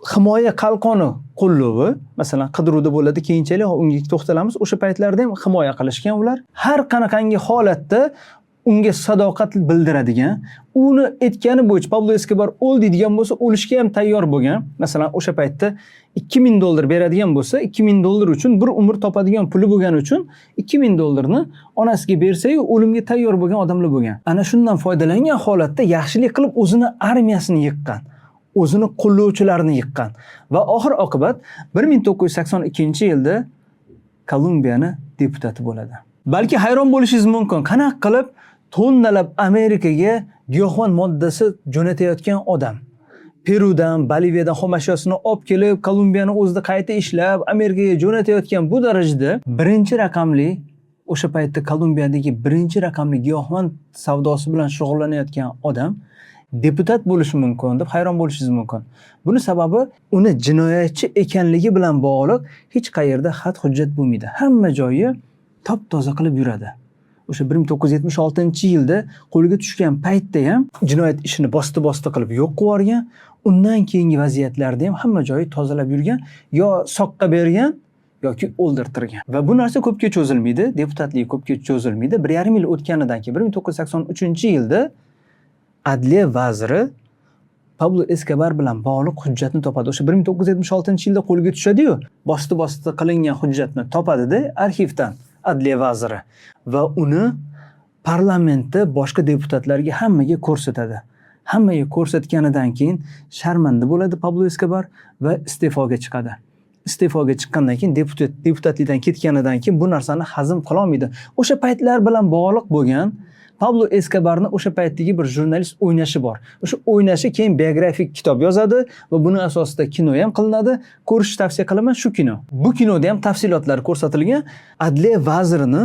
Himoya qalqoni qo'llovi, masalan, qidiruvda bo'ladi, keyinchalik unga to'xtalamiz. O'sha paytlarda ham himoya qilishgan ular. Har qanaqangi holatda unga sadoqat bildiradigan, uni aytgani bo'yicha Pablo Eskobar o'l deydigan bo'lsa, o'lishga ham tayyor bo'lgan. Masalan, o'sha paytda $2000 beradigan bo'lsa, $2000 uchun bir umr topadigan puli bo'lgani uchun $2000ni onasiga bersa-yu, o'limga tayyor bo'lgan odamlar bo'lgan. Ana shundan foydalangan holatda yaxshilik qilib o'zini armiyasini yiqqan, o'zini qo'llovchilarini yiqqan va oxir oqibat 1982-yilda Kolumbiyani deputati bo'ladi. Balki hayron bo'lishingiz mumkin, qanaqa qilib tonnalab Amerikaga giyohvand moddasi jo'natayotgan odam Perudan, Boliviyadan xom ashyosini olib kelib, Kolumbiyani o'zida qayta ishlab, Amerikaga jo'natayotgan bu darajada birinchi raqamli, o'sha paytda Kolumbiyadagi birinchi raqamli giyohvand savdosi bilan shug'ullanayotgan odam deputat bo'lishi mumkin deb hayron bo'lishingiz mumkin. Buni sababi uni jinoyatchi ekanligi bilan bog'liq hech qayerda xat hujjat bo'lmaydi. Hamma joyi top toza qilib yuradi. O'sha 1976-yilda qo'lga tushgan paytda ham jinoyat ishini bosti-bosti qilib yo'q qilib yuborgan. Undan keyingi vaziyatlarda ham hamma joyi tozalab yurgan, yo soqqa bergan yoki o'ldirtirgan. Va bu narsa ko'pga cho'zilmaydi, deputatligi ko'pga cho'zilmaydi. 1,5 yil o'tganidan keyin 1983-yilda adliya vaziri Pablo Eskobar bilan bog'liq hujjatni topadi. O'sha 1976-yilda qo'lga tushadi-yu, bosti-bosti qilingan hujjatni topadida arxivdan adliya vaziri va uni parlamentda boshqa deputatlarga, hammaga ko'rsatadi. Hammaga ko'rsatganidan keyin sharmanda bo'ladi Pablo Eskobar va iste'foga chiqadi. Iste'foga chiqqandan keyin, deputatlikdan ketganidan keyin bu narsani hazm qilolmaydi. O'sha paytlar bilan bog'liq bo'lgan Pablo Eskobarni o'sha paytdagi bir jurnalist o'ynashi bor. O'sha o'ynashi keyin biografik kitob yozadi va buni asosida kino ham qilinadi. Ko'rishni tavsiya qilaman shu kino. Bu kinoda ham tafsilotlar ko'rsatilgan. Adliya vazirini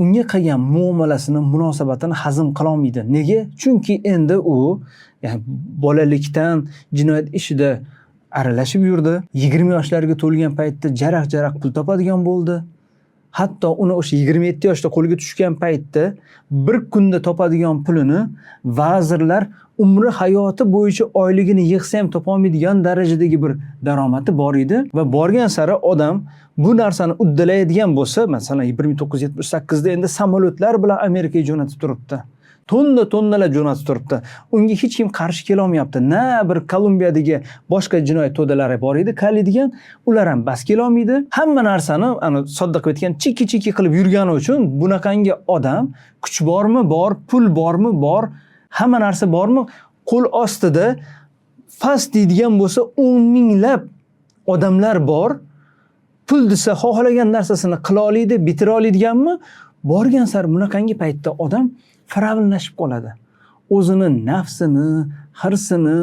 unga qilgan muomalasini, munosabatini hazm qilolmaydi. Nega? Chunki endi u, ya'ni bolalikdan jinoyat ishida aralashib yurdi. 20 yoshlarga to'lgan paytda jaraq-jaraq pul topadigan bo'ldi. Hatto uni o'sha 27 yoshda qo'lga tushgan paytda bir kunda topadigan pulini vazirlar umri hayoti bo'yicha oyligini yig'sa ham topolmaydigan darajadagi bir daromadi bor edi va borgan sari odam bu narsani uddalaydigan bo'lsa, masalan, 1978da endi samolyotlar bilan Amerikaga jo'natib turibdi. Tonna tonnalab jo'natib turibdi. Unga hech kim qarshi kelolmayapti. Na bir Kolumbiyadagi boshqa jinoyat to'dalari bor edi, Kali degan, ular ham bas kelolmaydi. Hamma narsani ana sodda qilib aytgan chiki-chiki qilib yurgani uchun bunaqangi odam kuch bormi? Bor, pul bormi? Bor, hamma narsa bormi? Qo'l ostida fas deydigan bo'lsa 10 minglab odamlar bor. Pul desa xohlagan narsasini qila oladi, bitira oladiganmi? Borgan sari bunaqangi paytda odam fir'avnlashib qoladi. O'zini nafsini, hirsini,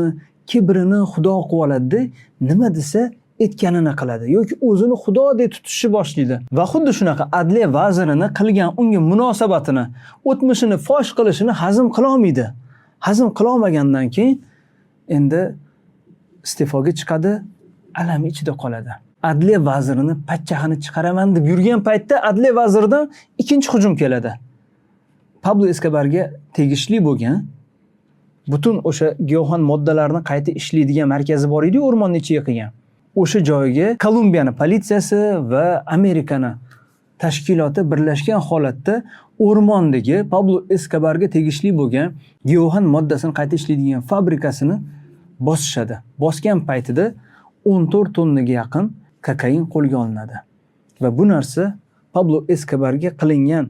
kibrini xudo qilib oladi-da, nima desa aytganini qiladi yoki o'zini xudodek tutishni boshlaydi. Va xuddi shunaqa adliya vazirini qilgan unga munosabatini, o'tmishini fosh qilishini hazm qila olmaydi. Hazm qila olmagandan keyin endi iste'foga chiqadi, alami ichida qoladi. Adliya vazirini pachchag'ini chiqaraman deb yurgan paytda adliya vaziridan ikkinchi hujum keladi. Pablo Eskobarga tegishli bo'lgan butun o'sha giyohvand moddalarni qayta ishlaydigan markazi bor edi, o'rmonni ichiga qilgan. O'sha joyga Kolumbiyani politsiyasi va Amerikani tashkiloti birlashgan holatda o'rmondagi Pablo Eskobarga tegishli bo'lgan giyohvand moddasini qayta ishlaydigan fabrikasini bosishadi. Bosgan paytida 14 tonnaga yaqin kokain qo'lga olinadi. Va bu narsa Pablo Eskobarga qilingan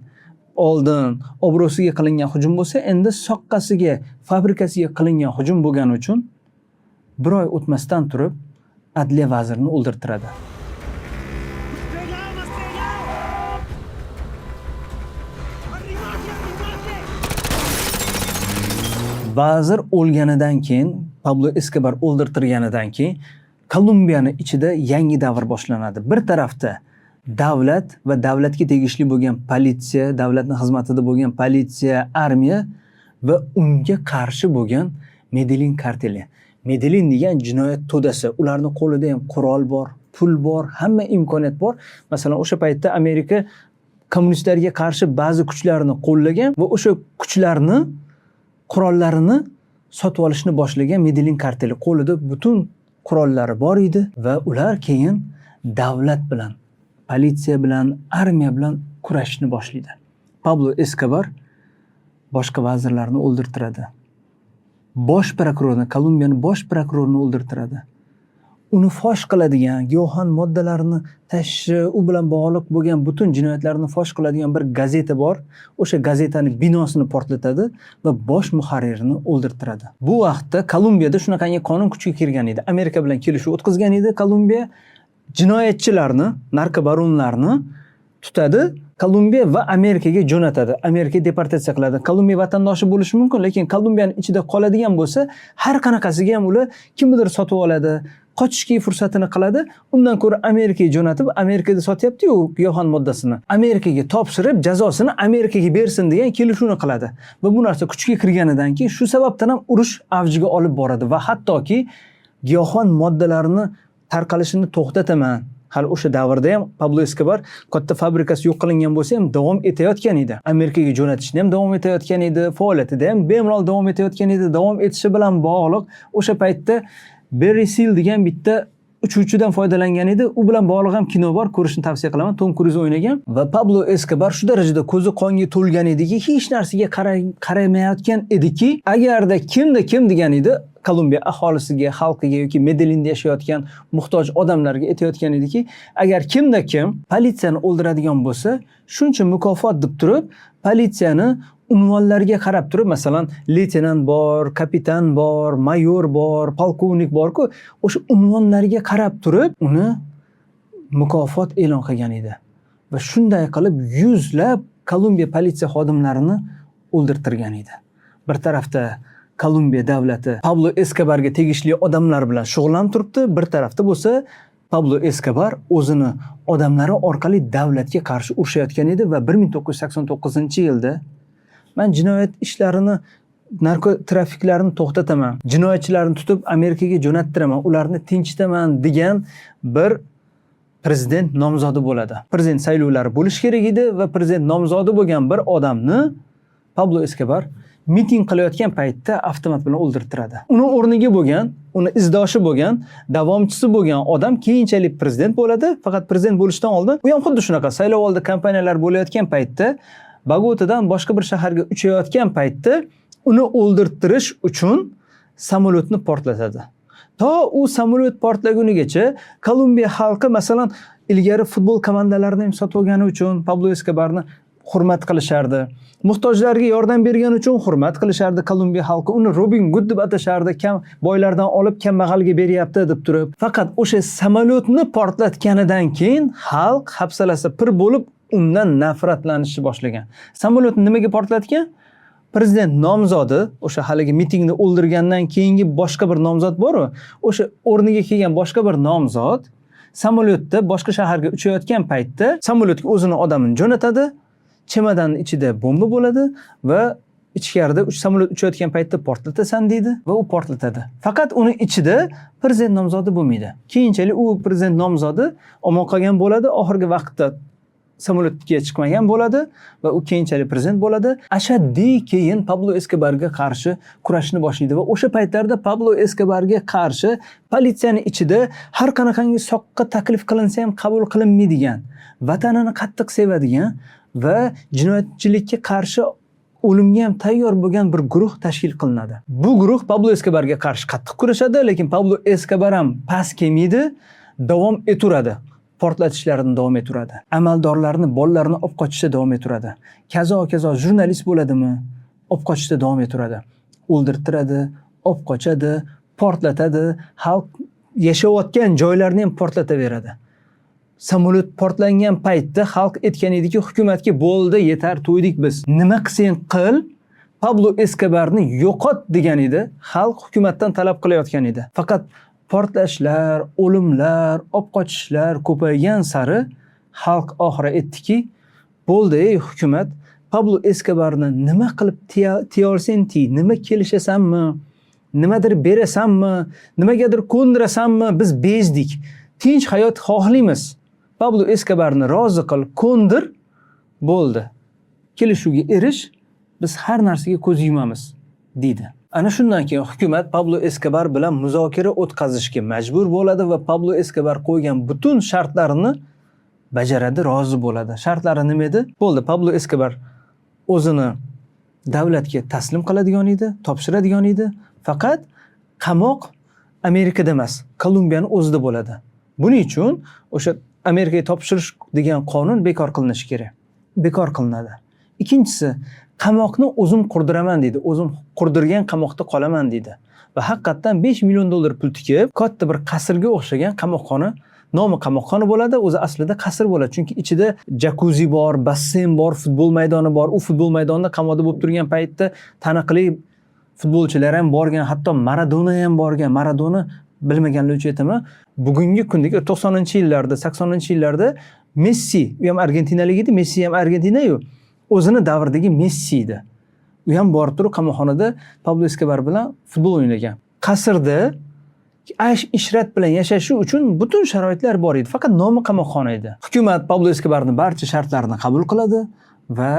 oldin obro'siga qilingan hujum bo'lsa, endi soqqasiga, fabrikasiga qilingan hujum bo'lgani uchun bir oy o'tmasdan turib adliya vazirini o'ldirtiradi. ¡Estrellado, estrellado! ¡Arrimate, arrimate! Vazir o'lganidan keyin, Pablo Eskobar o'ldirtirganidan keyin Kolumbiyani ichida yangi davr boshlanadi. Bir tarafda davlat va davlatga tegishli bo'lgan politsiya, davlatning xizmatida bo'lgan politsiya, armiya va unga qarshi bo'lgan Medellin karteli. Medellin degan jinoyat to'dasi, ularning qo'lida ham qurol bor, pul bor, hamma imkoniyat bor. Masalan, o'sha paytda Amerika kommunistlarga qarshi ba'zi kuchlarni qo'llagan va o'sha kuchlarni qurollarini sotib olishni boshlagan Medellin karteli qo'lida butun Qurollari bor edi va ular keyin davlat bilan, politsiya bilan, armiya bilan kurashishni boshlaydi. Pablo Eskobar boshqa vazirlarni o'ldirtiradi. Bosh prokurorni, Kolumbiyani bosh prokurorini o'ldirtiradi. Uni fosh qiladigan, giyohvand moddalarini tashishi, u bilan bog'liq bo'lgan butun jinoyatlarni fosh qiladigan bir gazeta bor. O'sha gazetani binosini portlatadi va bosh muharririni o'ldirtiradi. Bu vaqtda Kolumbiyada shunaqangi qonun kuchga kirgan edi. Amerika bilan kelishuv o'tkazgan edi Kolumbiya. Jinoyatchilarni, narkobaronlarni tutadi Kolumbiya va Amerikaga jo'natadi. Amerika deportatsiya qiladi. Kolumbiya vatandoshi bo'lishi mumkin, lekin Kolumbiyani ichida qoladigan bo'lsa, har qanaqasiga ham ular kimnidir sotib oladi, qochishga fursatini qiladi. Undan ko'ra Amerikaga jo'natib, Amerikada sotyapti-yu giyohvand moddasini. Amerikaga topshirib, jazosini Amerikaga bersin degan kelishuvni qiladi. Va bu narsa kuchga kirganidan keyin, shu sababdan ham urush avjiga olib boradi va hattoki giyohvand moddalarini tarqalishini to'xtataman. Hali o'sha davrda ham Pablo Eskobar katta fabrikasi yo'q qilingan bo'lsa ham, davom etayotgan edi. Amerikaga jo'natishni ham davom etayotgan edi, faoliyatida ham bemalol davom etayotgan edi. Davom etishi bilan bog'liq o'sha paytda Berri Sil degan bitta uchuvchidan foydalangan edi. U bilan bog'liq ham kino bor, ko'rishni tavsiya qilaman. Tom Kruz o'ynagan va Pablo Eskobar shu darajada ko'zi qonga to'lgan ediki, hech narsaga qaramayotgan ediki, agarda kimda kim degan edi, Kolumbiya aholisiga, xalqiga yoki Medelinda yashayotgan muhtoj odamlarga aytayotgan ediki, agar kimda kim politsiyani o'ldiradigan bo'lsa, shuncha mukofot deb turib, politsiyani unvonlariga qarab turib, masalan, leytenant bor, kapitan bor, mayor bor, polkovnik borku, o'sha unvonlarga qarab turib uni mukofot e'lon qilgan edi. Va shunday qilib yuzlab Kolumbiya politsiya xodimlarini o'ldirtirgan edi. Bir tarafda Kolumbiya davlati Pablo Eskobarga tegishli odamlar bilan shug'ullanib turibdi, bir tarafda bo'lsa Pablo Eskobar o'zini odamlari orqali davlatga qarshi urushayotgan edi. Va 1989-yilda "Man jinoyat ishlarini, narkotrafiklarni to'xtataman, jinoyatchilarni tutib Amerikaga jo'nattiraman, ularni tinchitaman" degan bir prezident nomzodi bo'ladi. Prezident saylovlari bo'lishi kerak edi va prezident nomzodi bo'lgan bir odamni Pablo Eskobar miting qilayotgan paytda avtomat bilan o'ldirtiradi. Uni o'rniga bo'lgan, uni izdoshi bo'lgan, davomchisi bo'lgan odam keyinchalik prezident bo'ladi. Faqat prezident bo'lishdan oldin u ham xuddi shunaqa saylovoldi kampaniyalar bo'layotgan paytda, Bogotadan boshqa bir shaharga uchayotgan paytda uni o'ldirtirish uchun samolyotni portlatadi. To u samolyot portlagunigacha Kolumbiya xalqi, masalan, ilgari futbol komandalarini ham sotib olgani uchun Pablo Eskobarni hurmat qilishardi. Muhtojlarga yordam bergani uchun hurmat qilishardi Kolumbiya xalqi. Uni Robin Gud deb atashardi, kam boylardan olib kambag'alga beryapti deb turib. Faqat o'sha samolyotni portlatganidan keyin xalq hafsalasi pir bo'lib, undan nafratlanishni boshlagan. Samolyotni nimaga portlatgan? Prezident nomzodi, o'sha haligi mitingni o'ldirgandan keyingi boshqa bir nomzod boru, o'sha o'rniga kelgan boshqa bir nomzod samolyotda boshqa shaharga uchayotgan paytda samolyotga o'zini odamini jo'natadi. Chemodanni ichida bomba bo'ladi va ichkarida samolyot uchayotgan paytda portlatasan deydi va u portlatadi. Faqat uni ichida prezident nomzodi bo'lmaydi. Keyinchalik u prezident nomzodi omon qolgan bo'ladi, oxirgi vaqtda samolyotga chiqmagan bo'ladi va u keyinchalik prezident bo'ladi. Ashaddiy keyin Pablo Eskobarga qarshi kurashni boshlaydi va o'sha paytlarda Pablo Eskobarga qarshi politsiyani ichida har qanaqangi soqqa taklif qilinsa ham qabul qilinmaydigan, vatanini qattiq sevadigan va jinoyatchilikka qarshi o'limga ham tayyor bo'lgan bir guruh tashkil qilinadi. Bu guruh Pablo Eskobarga qarshi qattiq kurashadi, lekin Pablo Eskobar ham past kelmaydi, davom etaveradi. Portlatishlarni davom etaveradi. Amaldorlarni bolalarini olib qochishda davom etaveradi. Kazo-kazo jurnalist bo'ladimi, olib qochishda davom etaveradi. O'ldirtiradi, olib qochadi, portlatadi, xalq yashayotgan joylarni ham portlataveradi. Samolyot portlangan paytda xalq aytgan ediki hukumatga: "Bo'ldi, yetar, to'ydik biz. Nima qilsang qil, Pablo Eskobarni yo'qot" degan edi. Xalq hukumatdan talab qilayotgan edi. Faqat portlashlar, o'limlar, olib qochishlar ko'paygan sari xalq oxiri aytdiki: "Bo'ldi, ey hukumat, Pablo Eskobarni nima qilib tiya olsang tiy, nima kelishasanmi, nimadir berasanmi, nimagadir ko'ndirasanmi, biz bezdik. Tinch hayot xohlaymiz. Pablo Eskobarni rozi qil, ko'ndir, bo'ldi. Kelishuvga erish, biz har narsaga ko'z yumamiz" deydi. Ana shundan keyin hukumat Pablo Eskobar bilan muzokara o'tkazishga majbur bo'ladi va Pablo Eskobar qo'ygan butun shartlarini bajaradi, rozi bo'ladi. Shartlari nima edi? Bo'ldi, Pablo Eskobar o'zini davlatga taslim qiladigan edi, topshiradigan edi. Faqat qamoq Amerikada emas, Kolumbiyani o'zida bo'ladi. Buning uchun o'sha Amerikaga topshirish degan qonun bekor qilinishi kerak. Bekor qilinadi. Ikkinchisi, qamoqni o'zim qurdiraman deydi. O'zim qurdirgan qamoqda qolaman deydi. Va haqiqatdan 5 million dollar pul tikib, katta bir qasrga o'xshagan qamoqxona, nomi qamoqxona bo'ladi, o'zi aslida qasr bo'ladi. Chunki ichida jakuzi bor, basseyn bor, futbol maydoni bor. U futbol maydonida qamoqda bo'lib turgan paytda taniqli futbolchilar ham borgan, hatto Maradona ham borgan. Maradona, bilmaganlar uchun aytaman, bugungi kundagi 90-yillarda, 80-yillarda Messi, u ham argentinalik edi, Messi ham Argentinayu, o'zini davridagi Messi edi. U ham borib turib qamoqxonada Pablo Eskobar bilan futbol o'ynagan. Qasrda aysh ishrat bilan yashashi uchun butun sharoitlar bor edi. Faqat nomi qamoqxona edi. Hukumat Pablo Eskobarni barcha shartlarini qabul qiladi va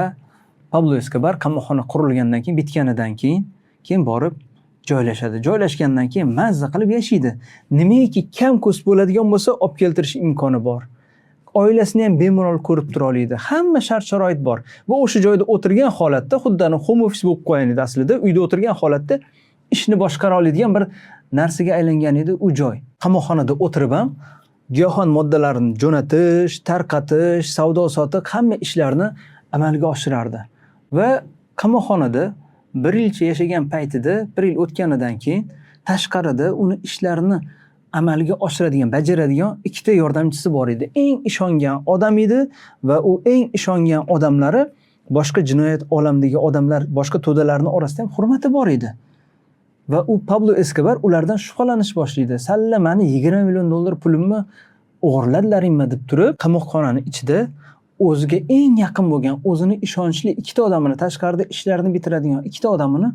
Pablo Eskobar qamoqxona qurilgandan keyin, bitganidan keyin borib joylashadi. Joylashgandan keyin mazza qilib yashaydi. Nimaiki kam ko'st bo'ladigan bo'lsa, olib keltirish imkoni bor. Oilasini ham bemalol ko'rib tura oladi. Hamma shart-sharoit bor. Va o'sha joyda o'tirgan holatda, xuddi ana home office bo'lib qo'ygan edi aslida, uyda o'tirgan holatda ishni boshqara oladigan bir narsaga aylangan edi u joy. Qamoqxonada o'tirib ham giyohvand moddalarini jo'natish, tarqatish, savdo sotiq, hamma ishlarni amalga oshirardi. Va qamoqxonada bir yilcha yashagan paytida, bir yil o'tganidan keyin tashqarida uni ishlarini amalga oshiradigan, bajaradigan ikkita yordamchisi bor edi. Eng ishongan odam edi va u eng ishongan odamlari boshqa jinoyat olamidagi odamlar, boshqa to'dalarning orasida ham hurmati bor edi. Va u Pablo Eskobar ulardan shubhalanish boshlaydi. Salla mani 20 million dollar pulimni o'g'irladilaringmi deb turib, qamoqxonani ichida o'ziga eng yaqin bo'lgan, o'zini ishonchli ikkita odamini, tashqarida ishlarini bitiradigan ikkita odamini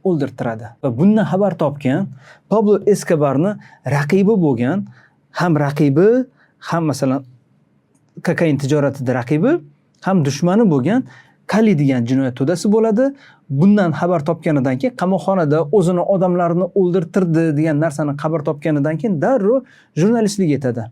o'ldirtiradi. Va bundan xabar topgan Pablo Eskobarni raqibi bo'lgan, ham raqibi, ham masalan kokain tijoratida raqibi, ham dushmani bo'lgan Kali degan jinoyat to'dasi bo'ladi. Bundan xabar topganidan keyin, qamoqxonada o'zini odamlarini o'ldirtirdi degan narsani xabar topganidan keyin darrov jurnalistlarga aytadi.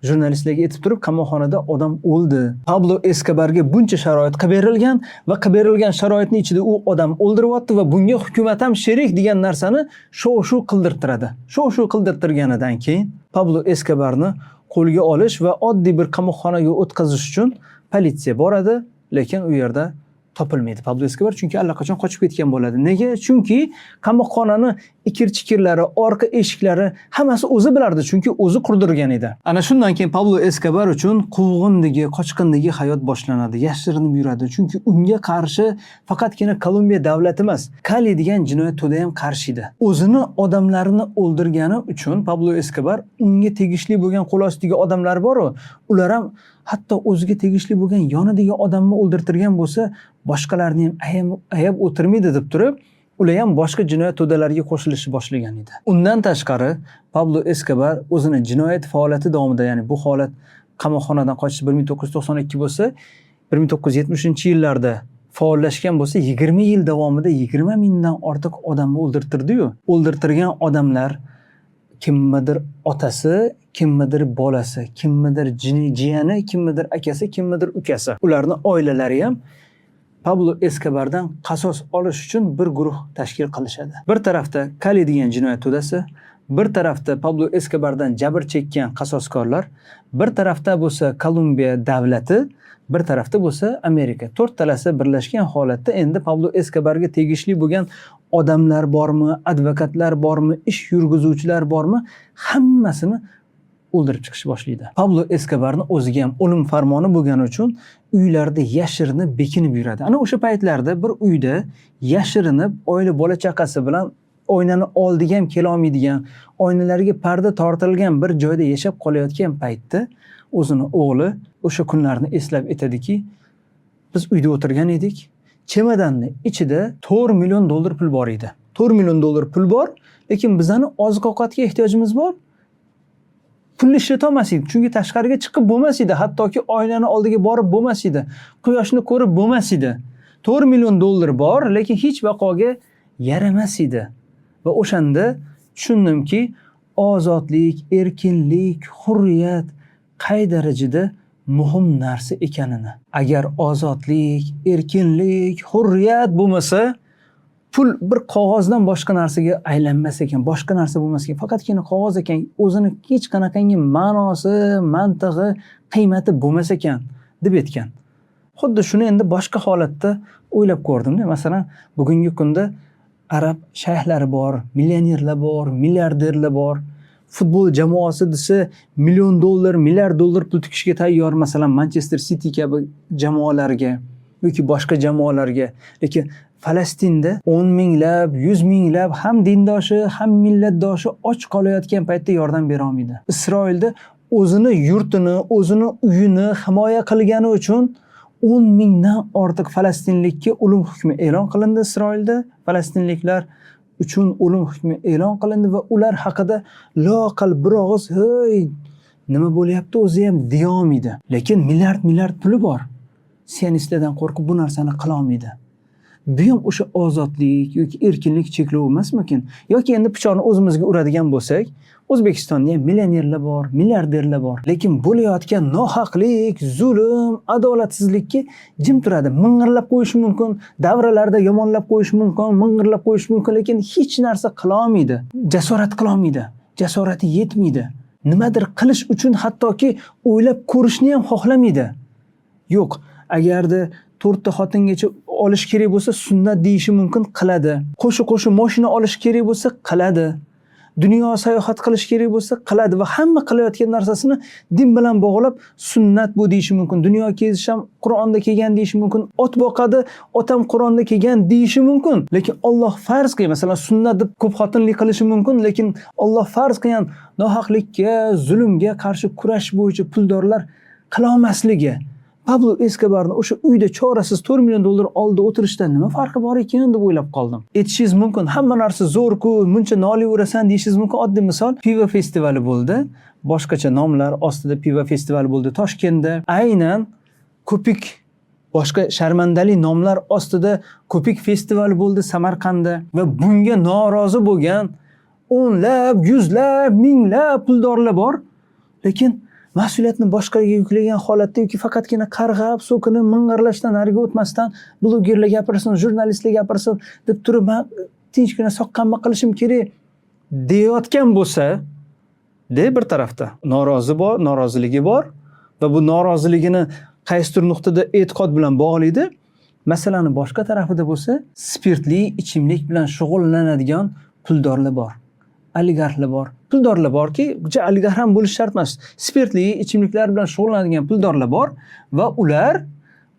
Jurnalistlarga aytib turib, qamoqxonada odam o'ldi. Pablo Eskobarga buncha sharoit qilib berilgan va qilib berilgan sharoitning ichida u odam o'ldiryapti va bunga hukumat ham sherik degan narsani shov-shuv qildirtiradi. Shov-shuv qildirtirganidan keyin Pablo Eskobarni qo'lga olish va oddiy bir qamoqxonaga o'tkazish uchun politsiya boradi, lekin u yerda topilmaydi Pablo Eskobar, chunki allaqachon qochib ketgan bo'ladi. Nega? Chunki qamoqxonani ikir-chikirlari, orqa eshiklari hammasi o'zi bilardi, chunki o'zi qurdirgan edi. Ana shundan keyin Pablo Eskobar uchun quvg'indagi, qochqindagi hayot boshlanadi. Yashirinib yuradi. Chunki unga qarshi faqatgina Kolumbiya davlati emas, Kali degan jinoyat to'da ham qarshi edi. O'zini odamlarini o'ldirgani uchun Pablo Eskobar unga tegishli bo'lgan qo'l ostidagi odamlar bor-u, ular ham, hatto o'ziga tegishli bo'lgan yonidagi odamni o'ldirtirgan bo'lsa, boshqalarni ham ayab o'tirmaydi deb turib, ular ham boshqa jinoyat to'dalariga qo'shilishni boshlagan edi. Undan tashqari Pablo Eskobar o'zini jinoyat faoliyati davomida, ya'ni bu holat qamoqxonadan qochish 1992 bo'lsa, 1970-yillarda faollashgan bo'lsa, 20 yil davomida 20 mingdan ortiq odamni o'ldirtirdi-yu. O'ldirtirgan odamlar kimnidir otasi, kimnidir bolasi, kimnidir jiyani, kimnidir akasi, kimnidir ukasi. Ularni oilalari ham Pablo Eskobardan qasos olish uchun bir guruh tashkil qilishadi. Bir tarafda Kali degan jinoyat to'dasi, bir tarafda Pablo Eskobardan jabr chekkan qasoskorlar, bir tarafda bo'lsa Kolumbiya davlati, bir tarafda bo'lsa Amerika. To'rttalasi birlashgan holatda endi Pablo Eskobarga tegishli bo'lgan odamlar bormi, advokatlar bormi, ish yurgizuvchilar bormi, hammasini o'ldirib chiqishni boshlaydi. Pablo Eskobarni o'ziga ham o'lim farmoni bo'lgani uchun uylarda yashirinib, bekinib yuradi. Ana o'sha paytlarda bir uyda yashirinib, oila bola chaqasi bilan oynani oldiga ham kelolmaydigan, oynalarga parda tortilgan bir joyda yashab qolayotgan paytda o'zini o'g'li o'sha kunlarni eslab aytadiki, biz uyda o'tirgan edik. Chemodanni ichida 4 million dollar pul bor edi. 4 million dollar pul bor, lekin bizani oziq-ovqatga ehtiyojimiz bor. Pulni ishlatolmas edik, chunki tashqariga chiqib bo'lmas edi, hattoki oynani oldiga borib bo'lmas edi, quyoshni ko'rib bo'lmas edi. 4 million dollar bor, lekin hech vaqoga yaramas edi. Va o'shanda tushundimki, ozodlik, erkinlik, hurriyat qay darajada muhim narsa ekanini. Agar ozodlik, erkinlik, hurriyat bo'lmasa, pul bir qog'ozdan boshqa narsaga aylanmas ekan, boshqa narsa bo'lmas ekan. Faqatgina qog'oz ekan, o'zini hech qanaqangi ma'nosi, mantig'i, qiymati bo'lmas ekan deb aytgan. Xuddi shuni endi boshqa holatda o'ylab ko'rdim-da. Masalan, bugungi kunda arab shayxlari bor, millionerlar bor, milliarderlar bor. Futbol jamoasi desa million dollar, milliard dollar pul tikishga tayyor, masalan, Manchester City kabi jamoalarga yoki boshqa jamoalarga. Lekin Falastinda 10 minglab, 100 minglab ham dindoshi, ham millatdoshi och qolayotgan paytda yordam bera olmaydi. Isroilda o'zini yurtini, o'zini uyini himoya qilgani uchun 10 mingdan ortiq falastinlikka o'lim hukmi e'lon qilindi Isroilda. Falastinliklar uchun o'lim hukmi e'lon qilindi va ular haqida loaqal bir og'iz "Hey, nima bo'lyapti o'zi ham" deya olmaydi. Lekin milliard milliard puli bor. Sionistlardan qo'rqib bu narsani qila olmaydi. Bu ham o'sha ozodlik yoki erkinlik cheklovi emasmikin? Yoki endi pichoqni o'zimizga uradigan bo'lsak, O'zbekistonda ham millionerlar bor, milliarderlar bor. Lekin bo'layotgan nohaqlik, zulm, adolatsizlikka jim turadi. Ming'irlab qo'yishi mumkin, davralarda yomonlab qo'yishi mumkin, ming'irlab qo'yishi mumkin, lekin hech narsa qila olmaydi. Jasorat qila olmaydi. Jasorati yetmaydi. Nimadir qilish uchun hattoki o'ylab ko'rishni ham xohlamaydi. Yo'q, agarda 4 ta xotingacha olish kerak bo'lsa, sunnat deyishi mumkin, qiladi. Qo'sha-qo'sha mashina olish kerak bo'lsa, qiladi. Dunyo sayohat qilish kerak bo'lsa, qiladi va hamma qilayotgan narsasini din bilan bog'lab sunnat bu deyishi mumkin. Dunyo kezish ham Qur'onda kelgan deyishi mumkin. Ot boqadi, otam Qur'onda kelgan deyishi mumkin. Lekin Alloh farz qilgan, masalan, sunnat deb ko'p xotinlik qilishi mumkin, lekin Alloh farz qilgan nohaqlikka, zulmga qarshi kurash bo'yicha puldorlar qila olmasligi Pablo Eskobarni o'sha uyda chorasiz 4 million dollar oldida o'tirishdan nima farqi bor ekan deb o'ylab qoldim. Aytishingiz mumkin, hamma narsa zo'r-ku, muncha nolayverasan deyishingiz mumkin. Oddiy misol, pivo festivali bo'ldi. Boshqacha nomlar ostida pivo festivali bo'ldi Toshkentda. Aynan ko'pik boshqa sharmandali nomlar ostida ko'pik festivali bo'ldi Samarqandda va bunga norozi bo'lgan o'nlab, yuzlab, minglab puldorlar bor. Lekin mas'uliyatni boshqalarga yuklagan holatda yoki faqatgina qarg'ab, so'kinib, ming'irlashdan nariga o'tmasdan, blogerlar gapirsin, jurnalistlar gapirsin deb turib, man tinchgina soqqamni qilishim kerak deyotgan bo'lsa, de bir tarafda norozi bor, noroziligi bor va bu noroziligini qaysidir nuqtada e'tiqod bilan bog'laydi. Masalani boshqa tarafida bo'lsa, spirtli ichimlik bilan shug'ullanadigan puldorlar bor. Oligarxlar bor. Puldorlar borki, oligarx ham bo'lishi shart emas. Spirtli ichimliklar bilan shug'ullanadigan puldorlar bor va ular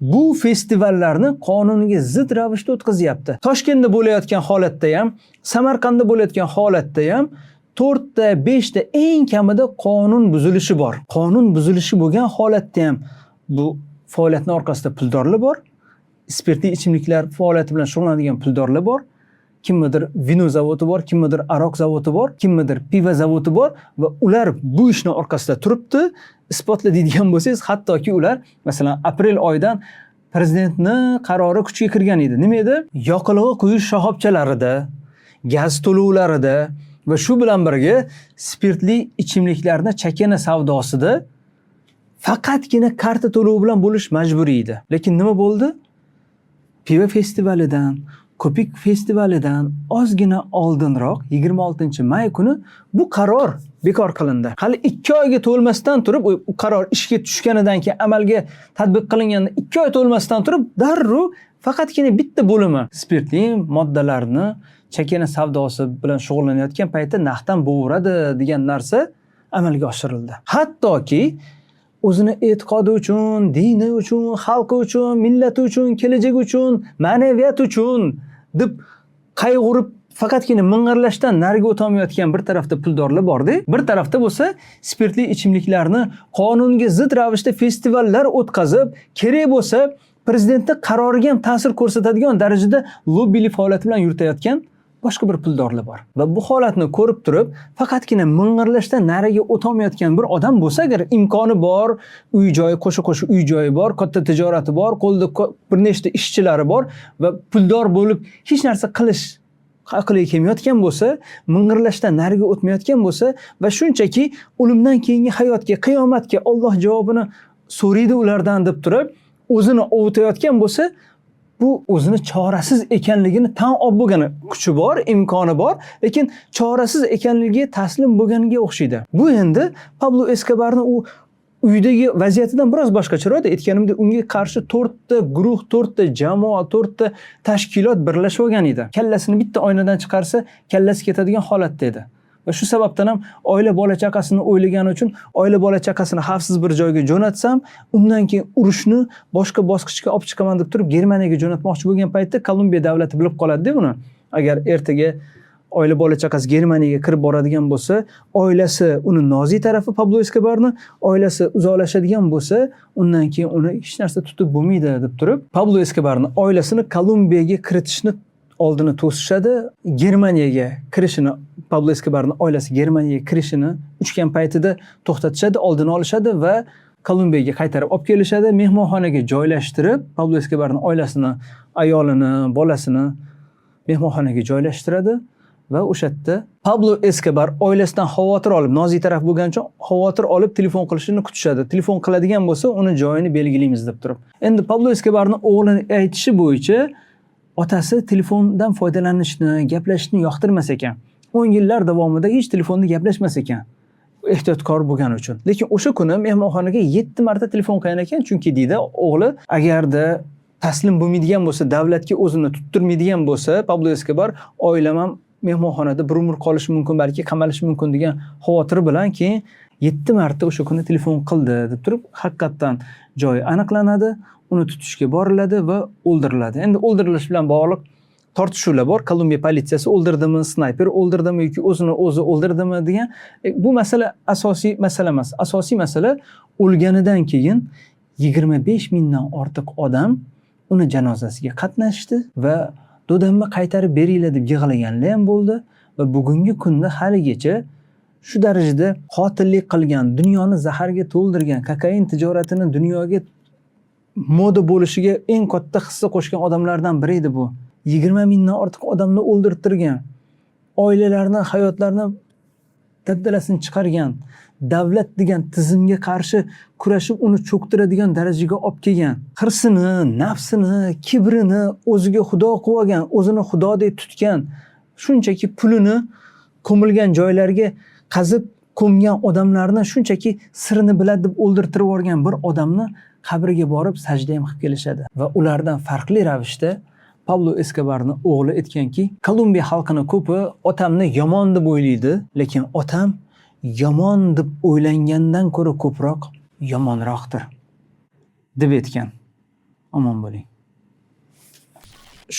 bu festivallarni qonunga zid ravishda o'tkazyapti. Toshkentda bo'layotgan holatda ham, Samarqandda bo'layotgan holatda ham 4 ta, 5 ta eng kamida qonun buzilishi bor. Qonun buzilishi bo'lgan holatda ham bu faoliyatning orqasida puldorlar bor. Spirtli ichimliklar faoliyati bilan shug'ullanadigan puldorlar bor. Kimnidir vino zavodi bor, kimnidir aroq zavodi bor, kimnidir pivo zavodi bor va ular bu ishni orqasida turibdi. Isbotla deydigan bo'lsangiz, hattoki ular, masalan, aprel oyidan prezidentni qarori kuchga kirgan edi. Nima edi? Yoqilg'i quyish shoxobchalarida, gaz to'lovlarida va shu bilan birga spirtli ichimliklarni chakana savdosida faqatgina karta to'lovi bilan bo'lish majburiy edi. Lekin nima bo'ldi? Pivo festivalidan, ko'pik festivalidan ozgina oldinroq 26-may kuni bu qaror bekor qilindi. Hali 2 oyga to'lmasdan turib, u qaror ishga tushganidan keyin, amalga tatbiq qilingandan 2 oy to'lmasdan turib, darrov faqatgina bitta bo'limi, spirtli moddalarni chakana savdosi bilan shug'ullanayotgan paytda naqddan bo'veradi degan narsa amalga oshirildi. Hattoki o'zini e'tiqodi uchun, dini uchun, xalqi uchun, millati uchun, kelajagi uchun, ma'naviyat uchun deb qayg'urib faqatgina ming'irlashdan nariga o'tolmayotgan bir tarafda puldorlar borda, bir tarafda bo'lsa spirtli ichimliklarni qonunga zid ravishda festivallar o'tkazib, kerak bo'lsa prezidentni qaroriga ham ta'sir ko'rsatadigan darajada lobbili faoliyat bilan yuritayotgan boshqa bir puldorlar bor. Va bu holatni ko'rib turib, faqatgina ming'irlashdan nariga o'tolmayotgan bir odam bo'lsa, agar imkoni bor, uy joyi, qo'sha-qo'sha uy joyi bor, katta tijorati bor, qo'lida bir nechta ishchilari bor va puldor bo'lib hech narsa qilish Aqliga kelmayotgan bo'lsa, ming'irlashdan nariga o'tmayotgan bo'lsa va shunchaki o'limdan keyingi hayotga, qiyomatga Alloh javobini so'raydi ulardan deb turib, o'zini ovutayotgan bo'lsa, bu o'zini chorasiz ekanligini tan olib bo'lgani, kuchi bor, imkoni bor, lekin chorasiz ekanligiga taslim bo'lganiga o'xshaydi. Bu endi Pablo Eskobarni u uydagi vaziyatidan biroz boshqacharoq. Aytganimdek, unga qarshi to'rtta guruh, to'rtta jamoa, to'rtta tashkilot birlashib olgan edi. Kallasini bitta oynadan chiqarsa, kallasi ketadigan holatda edi. Va shu sababdan ham oila bola chaqasini o'ylagani uchun, oila bola chaqasini xavfsiz bir joyga jo'natsam, undan keyin urushni boshqa bosqichga olib chiqaman deb turib Germaniyaga jo'natmoqchi bo'lgan paytda Kolumbiya davlati bilib qoladi-da buni. Agar ertaga oila bola chaqasi Germaniyaga kirib boradigan bo'lsa, oilasi uni nozik tarafi, Pablo Eskobarni oilasi uzoqlashadigan bo'lsa, undan keyin uni hech narsa tutib bo'lmaydi deb turib, Pablo Eskobarni oilasini Kolumbiyaga kiritishni oldini to'sishadi. Germaniyaga kirishini, Pablo Eskobarni oilasi Germaniyaga kirishini uchgan paytida to'xtatishadi, oldini olishadi va Kolumbiyaga qaytarib olib kelishadi. Mehmonxonaga joylashtirib, Pablo Eskobarni oilasini, ayolini, bolasini mehmonxonaga joylashtiradi va o'sha yerda Pablo Eskobar oilasidan xavotir olib, nozik taraf bo'lgani uchun xavotir olib telefon qilishini kutishadi. Telefon qiladigan bo'lsa, uni joyini belgilaymiz deb turib. Endi Pablo Eskobarni o'g'lini aytishi bo'yicha, otasi telefondan foydalanishni, gaplashishni yoqtirmas ekan. 10 yillar davomida hech telefonda gaplashmas ekan, ehtiyotkor bo'lgani uchun. Lekin o'sha kuni mehmonxonaga 7 marta telefon qilgan ekan, chunki, deydi o'g'li, agarda taslim bo'lmaydigan bo'lsa, davlatga o'zini tuttirmaydigan bo'lsa Pablo Eskobar, oilam ham mehmonxonada bir umr qolishi mumkin, balki qamalishi mumkin degan xavotir bilan keyin 7 marta o'sha kuni telefon qildi deb turib, haqiqatdan joyi aniqlanadi, uni tutishga boriladi va o'ldiriladi. Endi o'ldirilish bilan bog'liq tortishuvlar bor. Kolumbiya politsiyasi o'ldirdimi, snayper o'ldirdimi yoki o'zini o'zi o'ldirdimi degan. Bu masala asosiy masala emas. Asosiy masala, o'lganidan keyin 25 mingdan ortiq odam uni janozasiga qatnashdi va dodamni qaytarib beringlar deb yig'laganlar ham bo'ldi va bugungi kunda haligacha shu darajada qotillik qilgan, dunyoni zaharga to'ldirgan, kokain tijoratini dunyoga moda bo'lishiga eng katta hissa qo'shgan odamlardan biri edi bu. 20 mingdan ortiq odamni o'ldirtirgan, oilalarni, hayotlarini dabdalasini chiqargan, davlat degan tizimga qarshi kurashib uni cho'ktiradigan darajaga olib kelgan, hirsini, nafsini, kibrini o'ziga xudo qilib olgan, o'zini xudodek tutgan, shunchaki pulini ko'milgan joylarga qazib ko'mgan odamlarni shunchaki sirini biladi deb o'ldirtirib yuborgan bir odamni qabriga borib sajda ham qilib kelishadi. Va ulardan farqli ravishda Pablo Eskobarni o'g'li aytganki, Kolumbiya xalqini ko'pi otamni yomon deb o'ylaydi, lekin otam yomon deb o'ylangandan ko'ra ko'proq yomonroqdir deb aytgan. Omon bo'ling.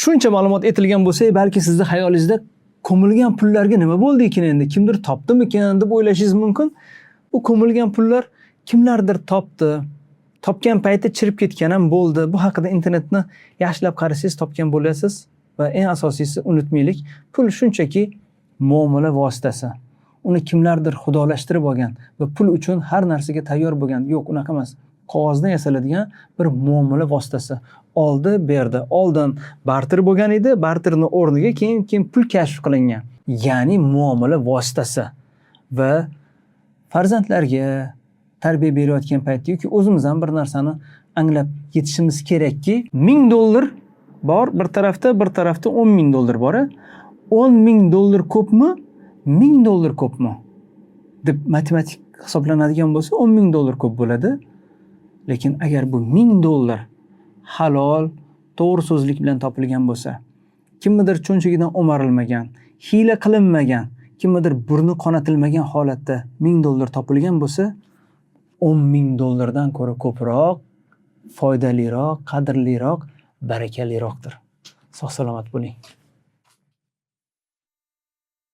Shuncha ma'lumot aytilgan bo'lsa, balki sizni xayolingizda ko'milgan pullarga nima bo'ldi ekan endi, kimdir topdimikan deb o'ylashingiz mumkin. Bu ko'milgan pullar kimlardir topdi. Topgan payti chirib ketgan ham bo'ldi. Bu haqida internetni yaxshilab qarasangiz, topgan bo'lasiz va eng asosiysi, unutmaylik, pul shunchaki muomala vositasi. Uni kimlardir xudolashtirib olgan va pul uchun har narsaga tayyor bo'lgan. Yo'q, unaqa emas. Qog'ozdan yasaladigan bir muomala vositasi. Oldi, berdi. Oldin barter bo'lgan edi, barterni o'rniga keyin pul kashf qilingan. Ya'ni muomala vositasi. Va farzandlarga tarbiya berayotgan paytda yoki o'zimiz ham bir narsani anglab yetishimiz kerakki, 1000 dollar bor bir tarafda, bir tarafda 10 000 dollar bor. A? 10 000 dollar ko'pmi, 1000 dollar ko'pmi deb matematik hisoblanadigan bo'lsa, 10 000 dollar ko'p bo'ladi. Lekin agar bu 1000 dollar halol, to'g'ri so'zlik bilan topilgan bo'lsa, kimnidir cho'nchagidan o'marilmagan, hiyla qilinmagan, kimnidir burni qonatilmagan holatda 1000 dollar topilgan bo'lsa, 10 000 dollardan ko'ra ko'proq, foydaliroq, qadrliroq, barakaliroqdir. Sog' salomat bo'ling.